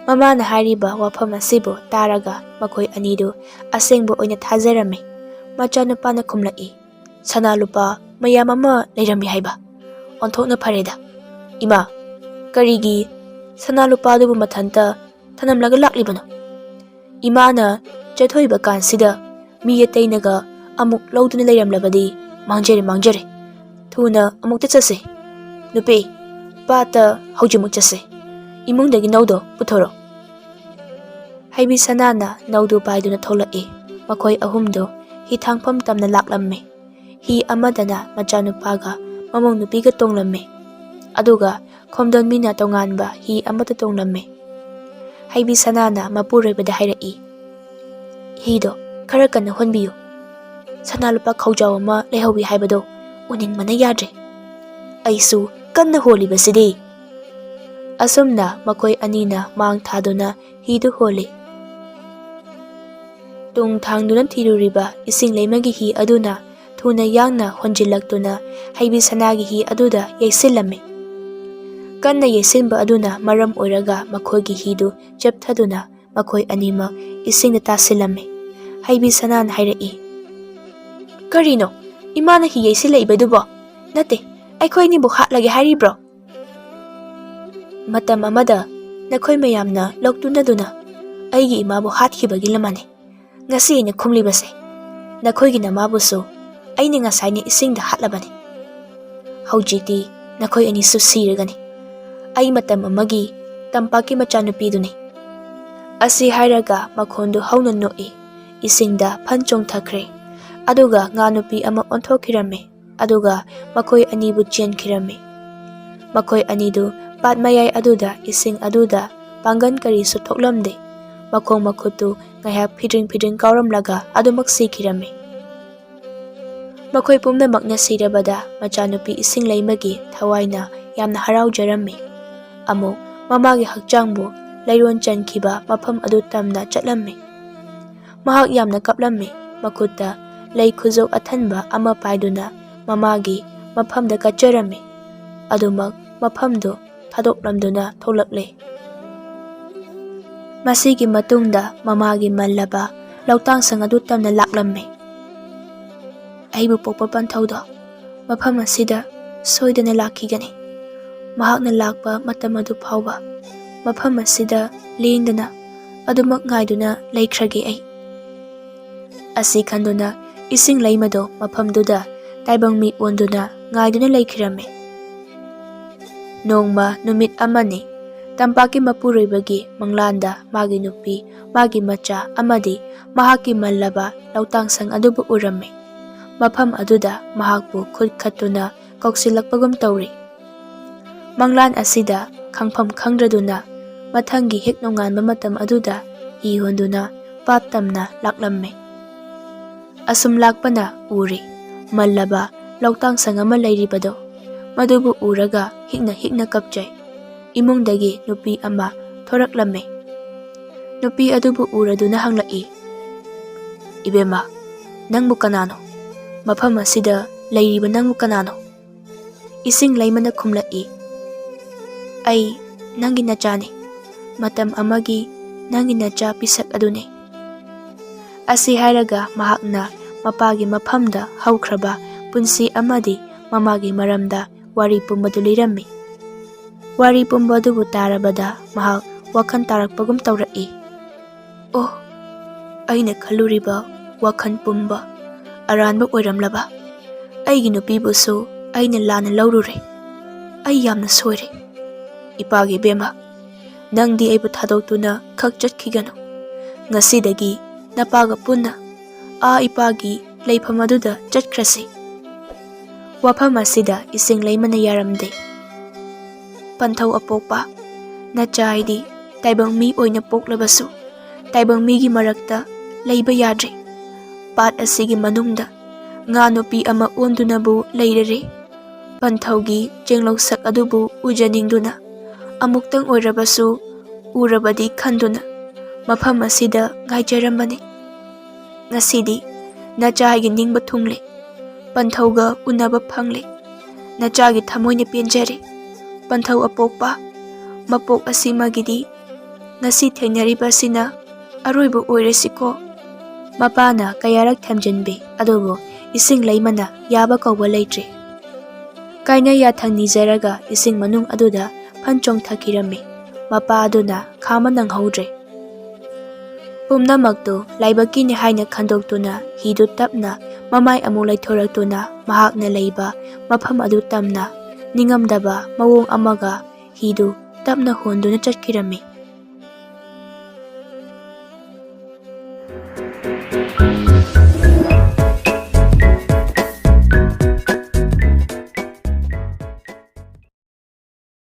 ꯃꯃꯥꯅ ꯍꯥꯏꯔꯤꯕ ꯋꯥꯐꯝ ꯑꯁꯤꯕꯨ ꯇꯥꯔꯒ ꯃꯈꯣꯏ ꯑꯅꯤꯗꯨ ꯑꯁꯦꯡꯕ ꯑꯣꯏꯅ ꯊꯥꯖꯔꯝꯃꯤ꯫ ꯃꯆꯥꯅꯨꯄꯥꯅ ꯈꯨꯝꯂꯛꯏ, "ꯁꯅꯥ ꯂꯨꯄꯥ ꯃꯌꯥꯝ ꯑꯃ ꯂꯩꯔꯝꯃꯤ ꯍꯥꯏꯕ? ꯑꯣꯟꯊꯣꯛꯅ ꯐꯔꯦꯗ꯫ ꯏꯃꯥ, ꯀꯔꯤꯒꯤ ꯁꯅꯥ ꯂꯨꯄꯥꯗꯨꯕꯨ ꯃꯊꯟꯇ ꯊꯅꯝꯂꯒ ꯂꯥꯛꯂꯤꯕꯅꯣ? ꯏꯃꯥꯅ ꯆꯠꯊꯣꯛꯏꯕ ꯀꯥꯟꯁꯤꯗ ꯃꯤ ꯑꯇꯩꯅꯒ ꯑꯃꯨꯛ ꯂꯧꯗꯨꯅ ꯂꯩꯔꯝꯂꯕꯗꯤ ꯃꯥꯡꯖꯔꯦ, ꯃꯥꯡꯖꯔꯦ꯫ ꯊꯨꯅ ꯑꯃꯨꯛꯇ ꯆꯠꯁꯦ꯫ ꯅꯨꯄꯤ, ꯄꯥꯠꯇ ꯍꯧꯖꯤꯛꯃꯛ ꯆꯠꯁꯦ꯫ ꯏꯃꯨꯡꯗꯒꯤ ꯅꯧꯗꯣ ꯄꯨꯊꯣꯔꯛꯑꯣ꯫" ꯍꯩꯕꯤ ꯁꯅꯥꯅ ꯅꯧꯗꯨ ꯄꯥꯏꯗꯨꯅ ꯊꯣꯛꯂꯛꯏ꯫ ꯃꯈꯣꯏ ꯑꯍꯨꯝꯗꯨ ꯍꯤ ꯊꯥꯡꯐꯝ ꯇꯝꯅ ꯂꯥꯛꯂꯝꯃꯤ꯫ ꯍꯤ ꯑꯃꯗꯅ ꯃꯆꯥꯅꯨꯄꯥꯒ ꯃꯃꯧ ꯅꯨꯄꯤꯒ ꯇꯣꯡꯂꯝꯃꯤ, ꯑꯗꯨꯒ ꯈꯣꯝꯗꯣꯟꯕꯤꯅ ꯇꯣꯉꯥꯟꯕ ꯍꯤ ꯑꯃꯗ ꯇꯣꯡꯂꯝꯃꯤ꯫ ꯍꯩꯕꯤ ꯁꯅꯥꯅ ꯃꯄꯨꯔꯣꯏꯕꯗ ꯍꯥꯏꯔꯛꯏ, "ꯍꯤꯗꯣ ꯈꯔ ꯀꯟꯅ ꯍꯣꯟꯕꯤꯌꯨ꯫ ꯁꯅꯥ ꯂꯨꯄꯥ ꯈꯧꯖꯥꯎ ꯑꯃ ꯂꯩꯍꯧꯋꯤ ꯍꯥꯏꯕꯗꯣ ꯎꯅꯤꯡꯕꯅ ꯌꯥꯗ꯭ꯔꯦ꯫ ꯑꯩꯁꯨ ꯀꯟꯅ ꯍꯣꯜꯂꯤꯕꯁꯤꯗꯤ꯫" ꯑꯁꯨꯝꯅ ꯃꯈꯣꯏ ꯑꯅꯤꯅ ꯃꯥꯡ ꯊꯥꯗꯨꯅ ꯍꯤꯗꯨ ꯍꯣꯜꯂꯤ꯫ ꯇꯨꯡ ꯊꯥꯡꯗꯨꯅ ꯊꯤꯔꯨꯔꯤꯕ ꯏꯁꯤꯡ ꯂꯩꯃꯒꯤ ꯍꯤ ꯑꯗꯨꯅ ꯊꯨꯅ ꯌꯥꯡꯅ ꯍꯣꯟꯖꯤꯜꯂꯛꯇꯨꯅ ꯍꯩꯕꯤ ꯁꯅꯥꯒꯤ ꯍꯤ ꯑꯗꯨꯗ ꯌꯩꯁꯤꯜꯂꯝꯃꯤ꯫ ꯀꯟꯅ ꯌꯩꯁꯤꯟꯕ ꯑꯗꯨꯅ ꯃꯔꯝ ꯑꯣꯏꯔꯒ ꯃꯈꯣꯏꯒꯤ ꯍꯤꯗꯨ ꯆꯦꯞꯊꯗꯨꯅ ꯃꯈꯣꯏ ꯑꯅꯤꯃꯛ ꯏꯁꯤꯡꯗ ꯇꯥꯁꯤꯜꯂꯝꯃꯤ꯫ ꯍꯩꯕꯤ ꯁꯅꯥꯅ ꯍꯥꯏꯔꯛꯏ, "ꯀꯔꯤꯅꯣ? ꯏꯃꯥꯅ ꯍꯤ ꯌꯩꯁꯤꯜꯂꯛꯏꯕꯗꯨꯕꯣ? ꯅꯠꯇꯦ, ꯑꯩꯈꯣꯏ ꯑꯅꯤꯕꯨ ꯍꯥꯠꯂꯒꯦ ꯍꯥꯏꯔꯤꯕ꯭ꯔꯣ? ꯃꯇꯝ ꯑꯃꯗ ꯅꯈꯣꯏ ꯃꯌꯥꯝꯅ ꯂꯣꯛ ꯇꯨꯅꯗꯨꯅ ꯑꯩꯒꯤ ꯏꯃꯥꯕꯨ ꯍꯥꯠꯈꯤꯕꯒꯤ ꯂꯃꯟꯅꯤ꯫ ꯉꯁꯤ ꯑꯩꯅ ꯈꯨꯝꯂꯤꯕꯁꯦ, ꯅꯈꯣꯏꯒꯤ ꯅꯃꯥꯕꯨꯁꯨ ꯑꯩꯅ ꯉꯁꯥꯏꯅ ꯏꯁꯤꯡꯗ ꯍꯥꯠꯂꯕꯅꯤ꯫ ꯍꯧꯖꯤꯛꯇꯤ ꯅꯈꯣꯏ ꯑꯅꯤꯁꯨ ꯁꯤꯔꯒꯅꯤ꯫ ꯑꯩ ꯃꯇꯝ ꯑꯃꯒꯤ ꯇꯝꯄꯥꯛꯀꯤ ꯃꯆꯥꯅꯨꯄꯤꯗꯨꯅꯤ꯫ ꯑꯁꯤ ꯍꯥꯏꯔꯒ ꯃꯈꯣꯟꯗꯨ ꯍꯧꯅ ꯅꯣꯛꯏ꯫ ꯏꯁꯤꯡꯗ ꯐꯟ ꯆꯣꯡꯊꯈ꯭ꯔꯦ꯫ ꯑꯗꯨꯒ ꯉꯥ ꯅꯨꯄꯤ ꯑꯃ ꯑꯣꯟꯊꯣꯛꯈꯤꯔꯝꯃꯤ꯫ ꯑꯗꯨꯒ ꯃꯈꯣꯏ ꯑꯅꯤꯕꯨ ꯆꯦꯟꯈꯤꯔꯝꯃꯤ꯫ ꯃꯈꯣꯏ ꯑꯅꯤꯗꯨ ꯄꯥꯠ ꯃꯌꯥꯏ ꯑꯗꯨꯗ ꯏꯁꯤꯡ ꯑꯗꯨꯗ ꯄꯥꯡꯒꯜ ꯀꯔꯤꯁꯨ ꯊꯣꯛꯂꯝꯗꯦ꯫ ꯃꯈꯣꯡ ꯃꯈꯨꯠꯇꯨ ꯉꯥꯏꯍꯥꯛ ꯐꯤꯗ꯭ꯔꯤꯡ ꯐꯤꯗ꯭ꯔꯤꯡ ꯀꯥꯎꯔꯝꯂꯒ ꯑꯗꯨꯃꯛ ꯁꯤꯈꯤꯔꯝꯃꯤ꯫ ꯃꯈꯣꯏ ꯄꯨꯝꯅꯃꯛꯅ ꯁꯤꯔꯕꯗ ꯃꯆꯥꯅꯨꯄꯤ ꯏꯁꯤꯡ ꯂꯩꯃꯒꯤ ꯊꯋꯥꯏꯅ ꯌꯥꯝꯅ ꯍꯔꯥꯎꯖꯔꯝꯃꯤ꯫ ꯑꯃꯨꯛ ꯃꯃꯥꯒꯤ ꯍꯛꯆꯥꯡꯕꯨ ꯂꯩꯔꯣꯟ ꯆꯟꯈꯤꯕ ꯃꯐꯝ ꯑꯗꯨ ꯇꯝꯅ ꯆꯠꯂꯝꯃꯤ꯫ ꯃꯍꯥꯛ ꯌꯥꯝꯅ ꯀꯞꯂꯝꯃꯤ꯫ ꯃꯈꯨꯠꯇ ꯂꯩ ꯈꯨꯖꯣꯛ ꯑꯊꯟꯕ ꯑꯃ ꯄꯥꯏꯗꯨꯅ ꯃꯃꯥꯒꯤ ꯃꯐꯝꯗ ꯀꯠꯆꯔꯝꯃꯤ꯫ ꯑꯗꯨꯃꯛ ꯃꯐꯝꯗꯨ ꯊꯥꯗꯣꯛꯂꯝꯗꯨꯅ ꯊꯣꯛꯂꯛꯂꯦ꯫ ꯃꯁꯤꯒꯤ ꯃꯇꯨꯡꯗ ꯃꯃꯥꯒꯤ ꯃꯜꯂꯕ ꯂꯧꯇꯥꯡꯁꯪ ꯑꯗꯨ ꯇꯝꯅ ꯂꯥꯛꯂꯝꯃꯤ꯫ ꯑꯩꯕꯨ ꯄꯣꯛꯄ ꯄꯟꯊꯧꯗꯣ ꯃꯐꯝ ꯑꯁꯤꯗ ꯁꯣꯏꯗꯅ ꯂꯥꯛꯈꯤꯒꯅꯤ꯫ ꯃꯍꯥꯛꯅ ꯂꯥꯛꯄ ꯃꯇꯝ ꯑꯗꯨ ꯐꯥꯎꯕ ꯃꯐꯝ ꯑꯁꯤꯗ ꯂꯦꯡꯗꯅ ꯑꯗꯨꯃꯛ ꯉꯥꯏꯗꯨꯅ ꯂꯩꯈ꯭ꯔꯒꯦ ꯑꯩ꯫ ꯑꯁꯤ ꯈꯟꯗꯨꯅ ꯏꯁꯤꯡ ꯂꯩꯃꯗꯣ ꯃꯐꯝꯗꯨꯗ ꯇꯥꯏꯕꯪ ꯃꯤ ꯑꯣꯟꯗꯨꯅ ꯉꯥꯏꯗꯨꯅ ꯂꯩꯈꯤꯔꯝꯃꯤ꯫ ꯅꯣꯡꯃ ꯅꯨꯃꯤꯠ ꯑꯃꯅꯤ꯫ ꯇꯝꯄꯥꯛꯀꯤ ꯃꯄꯨꯔꯣꯏꯕꯒꯤ ꯃꯪꯂꯥꯟꯗ ꯃꯥꯒꯤ ꯅꯨꯄꯤ, ꯃꯥꯒꯤ ꯃꯆꯥ ꯑꯃꯗꯤ ꯃꯍꯥꯛꯀꯤ ꯃꯜꯂꯕ ꯂꯧꯇꯥꯡꯁꯪ ꯑꯗꯨꯕꯨ ꯎꯔꯝꯃꯤ꯫ ꯃꯐꯝ ꯑꯗꯨꯗ ꯃꯍꯥꯛꯄꯨ ꯈꯨꯠ ꯈꯠꯇꯨꯅ ꯀꯧꯁꯤꯜꯂꯛꯄꯒꯨꯝ ꯇꯧꯔꯤ꯫ ꯃꯪꯂꯥꯟ ꯑꯁꯤꯗ ꯈꯪꯐꯝ ꯈꯪꯗ꯭ꯔꯗꯨꯅ ꯃꯊꯪꯒꯤ ꯍꯦꯛ ꯅꯣꯡꯉꯥꯟꯕ ꯃꯇꯝ ꯑꯗꯨꯗ ꯍꯤ ꯍꯣꯟꯗꯨꯅ ꯄꯥꯠ ꯇꯝꯅ ꯂꯥꯛꯂꯝꯃꯤ꯫ ꯑꯁꯨꯝ ꯂꯥꯛꯄꯅ ꯎꯔꯤ ꯃꯜꯂꯕ ꯂꯧꯇꯥꯡꯁꯪ ꯑꯃ ꯂꯩꯔꯤꯕꯗꯣ꯫ ꯃꯗꯨꯕꯨ ꯎꯔꯒ ꯍꯤꯛꯅ ꯍꯤꯛꯅ ꯀꯞꯆꯩ꯫ ꯏꯃꯨꯡꯗꯒꯤ ꯅꯨꯄꯤ ꯑꯃ ꯊꯣꯔꯛꯂꯝꯃꯤ꯫ ꯅꯨꯄꯤ ꯑꯗꯨꯕꯨ ꯎꯔꯗꯨꯅ ꯍꯪꯂꯛꯏ, "ꯏꯕꯦꯝꯃ, ꯅꯪꯕꯨ ꯀꯅꯥꯅꯣ? ꯃꯐꯝ ꯑꯁꯤꯗ ꯂꯩꯔꯤꯕ ꯅꯪꯕꯨ ꯀꯅꯥꯅꯣ?" ꯏꯁꯤꯡ ꯂꯩꯃꯅ ꯈꯨꯝꯂꯛꯏ, "ꯑꯩ ꯅꯪꯒꯤ ꯅꯆꯥꯅꯤ꯫ ꯃꯇꯝ ꯑꯃꯒꯤ ꯅꯪꯒꯤ ꯅꯆꯥ ꯄꯤꯁꯛ ꯑꯗꯨꯅꯤ꯫" ꯑꯁꯤ ꯍꯥꯏꯔꯒ ꯃꯍꯥꯛꯅ ꯃꯄꯥꯒꯤ ꯃꯐꯝꯗ ꯍꯧꯈ꯭ꯔꯕ ꯄꯨꯟꯁꯤ ꯑꯃꯗꯤ ꯃꯃꯥꯒꯤ ꯃꯔꯝꯗ ꯋꯥꯔꯤ ꯄꯨꯝꯕꯗꯨ ꯂꯤꯔꯝꯃꯤ꯫ ꯋꯥꯔꯤ ꯄꯨꯝꯕ ꯑꯗꯨꯕꯨ ꯇꯥꯔꯕꯗ ꯃꯍꯥꯛ ꯋꯥꯈꯜ ꯇꯥꯔꯛꯄꯒꯨꯝ ꯇꯧꯔꯛꯏ꯫ "ꯑꯣ, ꯑꯩꯅ ꯈꯜꯂꯨꯔꯤꯕ ꯋꯥꯈꯜ ꯄꯨꯝꯕ ꯑꯔꯥꯟꯕ ꯑꯣꯏꯔꯝꯂꯕ? ꯑꯩꯒꯤ ꯅꯨꯄꯤꯕꯨꯁꯨ ꯑꯩꯅ ꯂꯥꯟꯅ ꯂꯧꯔꯨꯔꯦ꯫ ꯑꯩ ꯌꯥꯝꯅ ꯁꯣꯏꯔꯦ꯫ ꯏꯄꯥꯒꯤ ꯏꯕꯦꯝꯃ, ꯅꯪꯗꯤ ꯑꯩꯕꯨ ꯊꯥꯗꯣꯛꯇꯨꯅ ꯈꯛ ꯆꯠꯈꯤꯒꯅꯨ꯫ ꯉꯁꯤꯗꯒꯤ ꯅꯄꯥꯒ ꯄꯨꯟꯅ ꯑꯥ ꯏꯄꯥꯒꯤ ꯂꯩꯐꯝ ꯑꯗꯨꯗ ꯆꯠꯈ꯭ꯔꯁꯤ꯫ ꯋꯥꯐꯝ ꯑꯁꯤꯗ ꯏꯁꯤꯡ ꯂꯩꯃꯅ ꯌꯥꯔꯝꯗꯦ꯫ ꯄꯟꯊꯧ ꯑꯄꯣꯛꯄ, ꯅꯆꯥ ꯍꯥꯏꯗꯤ ꯇꯥꯏꯕꯪ ꯃꯤ ꯑꯣꯏꯅ ꯄꯣꯛꯂꯕꯁꯨ ꯇꯥꯏꯕꯪ ꯃꯤꯒꯤ ꯃꯔꯛꯇ ꯂꯩꯕ ꯌꯥꯗ꯭ꯔꯦ꯫ ꯄꯥꯠ ꯑꯁꯤꯒꯤ ꯃꯅꯨꯡꯗ ꯉꯥ ꯅꯨꯄꯤ ꯑꯃ ꯑꯣꯟꯗꯨꯅꯕꯨ ꯂꯩꯔꯔꯦ꯫ ꯄꯟꯊꯧꯒꯤ ꯆꯦꯡꯂꯧ ꯁꯛ ꯑꯗꯨꯕꯨ ꯎꯖꯅꯤꯡꯗꯨꯅ, ꯑꯃꯨꯛꯇꯪ ꯑꯣꯏꯔꯕꯁꯨ ꯎꯔꯕꯗꯤ ꯈꯟꯗꯨꯅ ꯃꯐꯝ ꯑꯁꯤꯗ ꯉꯥꯏꯖꯔꯝꯕꯅꯤ꯫ ꯉꯁꯤꯗꯤ ꯅꯆꯥꯒꯤ ꯅꯤꯡꯕ ꯊꯨꯡꯂꯦ꯫ ꯄꯟꯊꯧꯒ ꯎꯅꯕ ꯐꯪꯂꯦ꯫ ꯅꯆꯥꯒꯤ ꯊꯃꯣꯏꯅ ꯄꯦꯟꯖꯔꯦ꯫ ꯄꯟꯊꯧ ꯑꯄꯣꯛꯄ, ꯃꯄꯣꯛ ꯑꯁꯤꯃꯒꯤꯗꯤ ꯉꯁꯤ ꯊꯦꯡꯅꯔꯤꯕ ꯑꯁꯤꯅ ꯑꯔꯣꯏꯕ ꯑꯣꯏꯔꯁꯤꯀꯣ꯫ ꯃꯄꯥꯅ ꯀꯌꯥꯔꯛ ꯊꯦꯝꯖꯤꯟꯕꯤ, ꯑꯗꯨꯕꯨ ꯏꯁꯤꯡ ꯂꯩꯃꯅ ꯌꯥꯕ ꯀꯧꯕ ꯂꯩꯇ꯭ꯔꯤ꯫ ꯀꯥꯏꯅ ꯌꯥꯊꯪ ꯅꯤꯖꯔꯒ ꯏꯁꯤꯡ ꯃꯅꯨꯡ ꯑꯗꯨꯗ ꯐꯟ ꯆꯣꯡꯊꯈꯤꯔꯝꯃꯤ꯫ ꯃꯄꯥ ꯑꯗꯨꯅ ꯈꯥꯝꯕ ꯅꯪꯍꯧꯗ꯭ꯔꯦ꯫ ꯄꯨꯝꯅꯃꯛꯇꯨ ꯂꯥꯏꯕꯛꯀꯤꯅꯤ ꯍꯥꯏꯅ ꯈꯟꯗꯣꯛꯇꯨꯅ ꯍꯤꯗꯨ ꯇꯞꯅ ꯃꯃꯥꯏ ꯑꯃꯨꯛ ꯂꯩꯊꯣꯔꯛꯇꯨꯅ ꯃꯍꯥꯛꯅ ꯂꯩꯕ ꯃꯐꯝ ꯑꯗꯨ ꯇꯝꯅ ꯅꯤꯡꯉꯝꯗꯕ ꯃꯑꯣꯡ ꯑꯃꯒ ꯍꯤꯗꯨ ꯇꯞꯅ ꯍꯣꯟꯗꯨꯅ ꯆꯠꯈꯤꯔꯝꯃꯤ꯫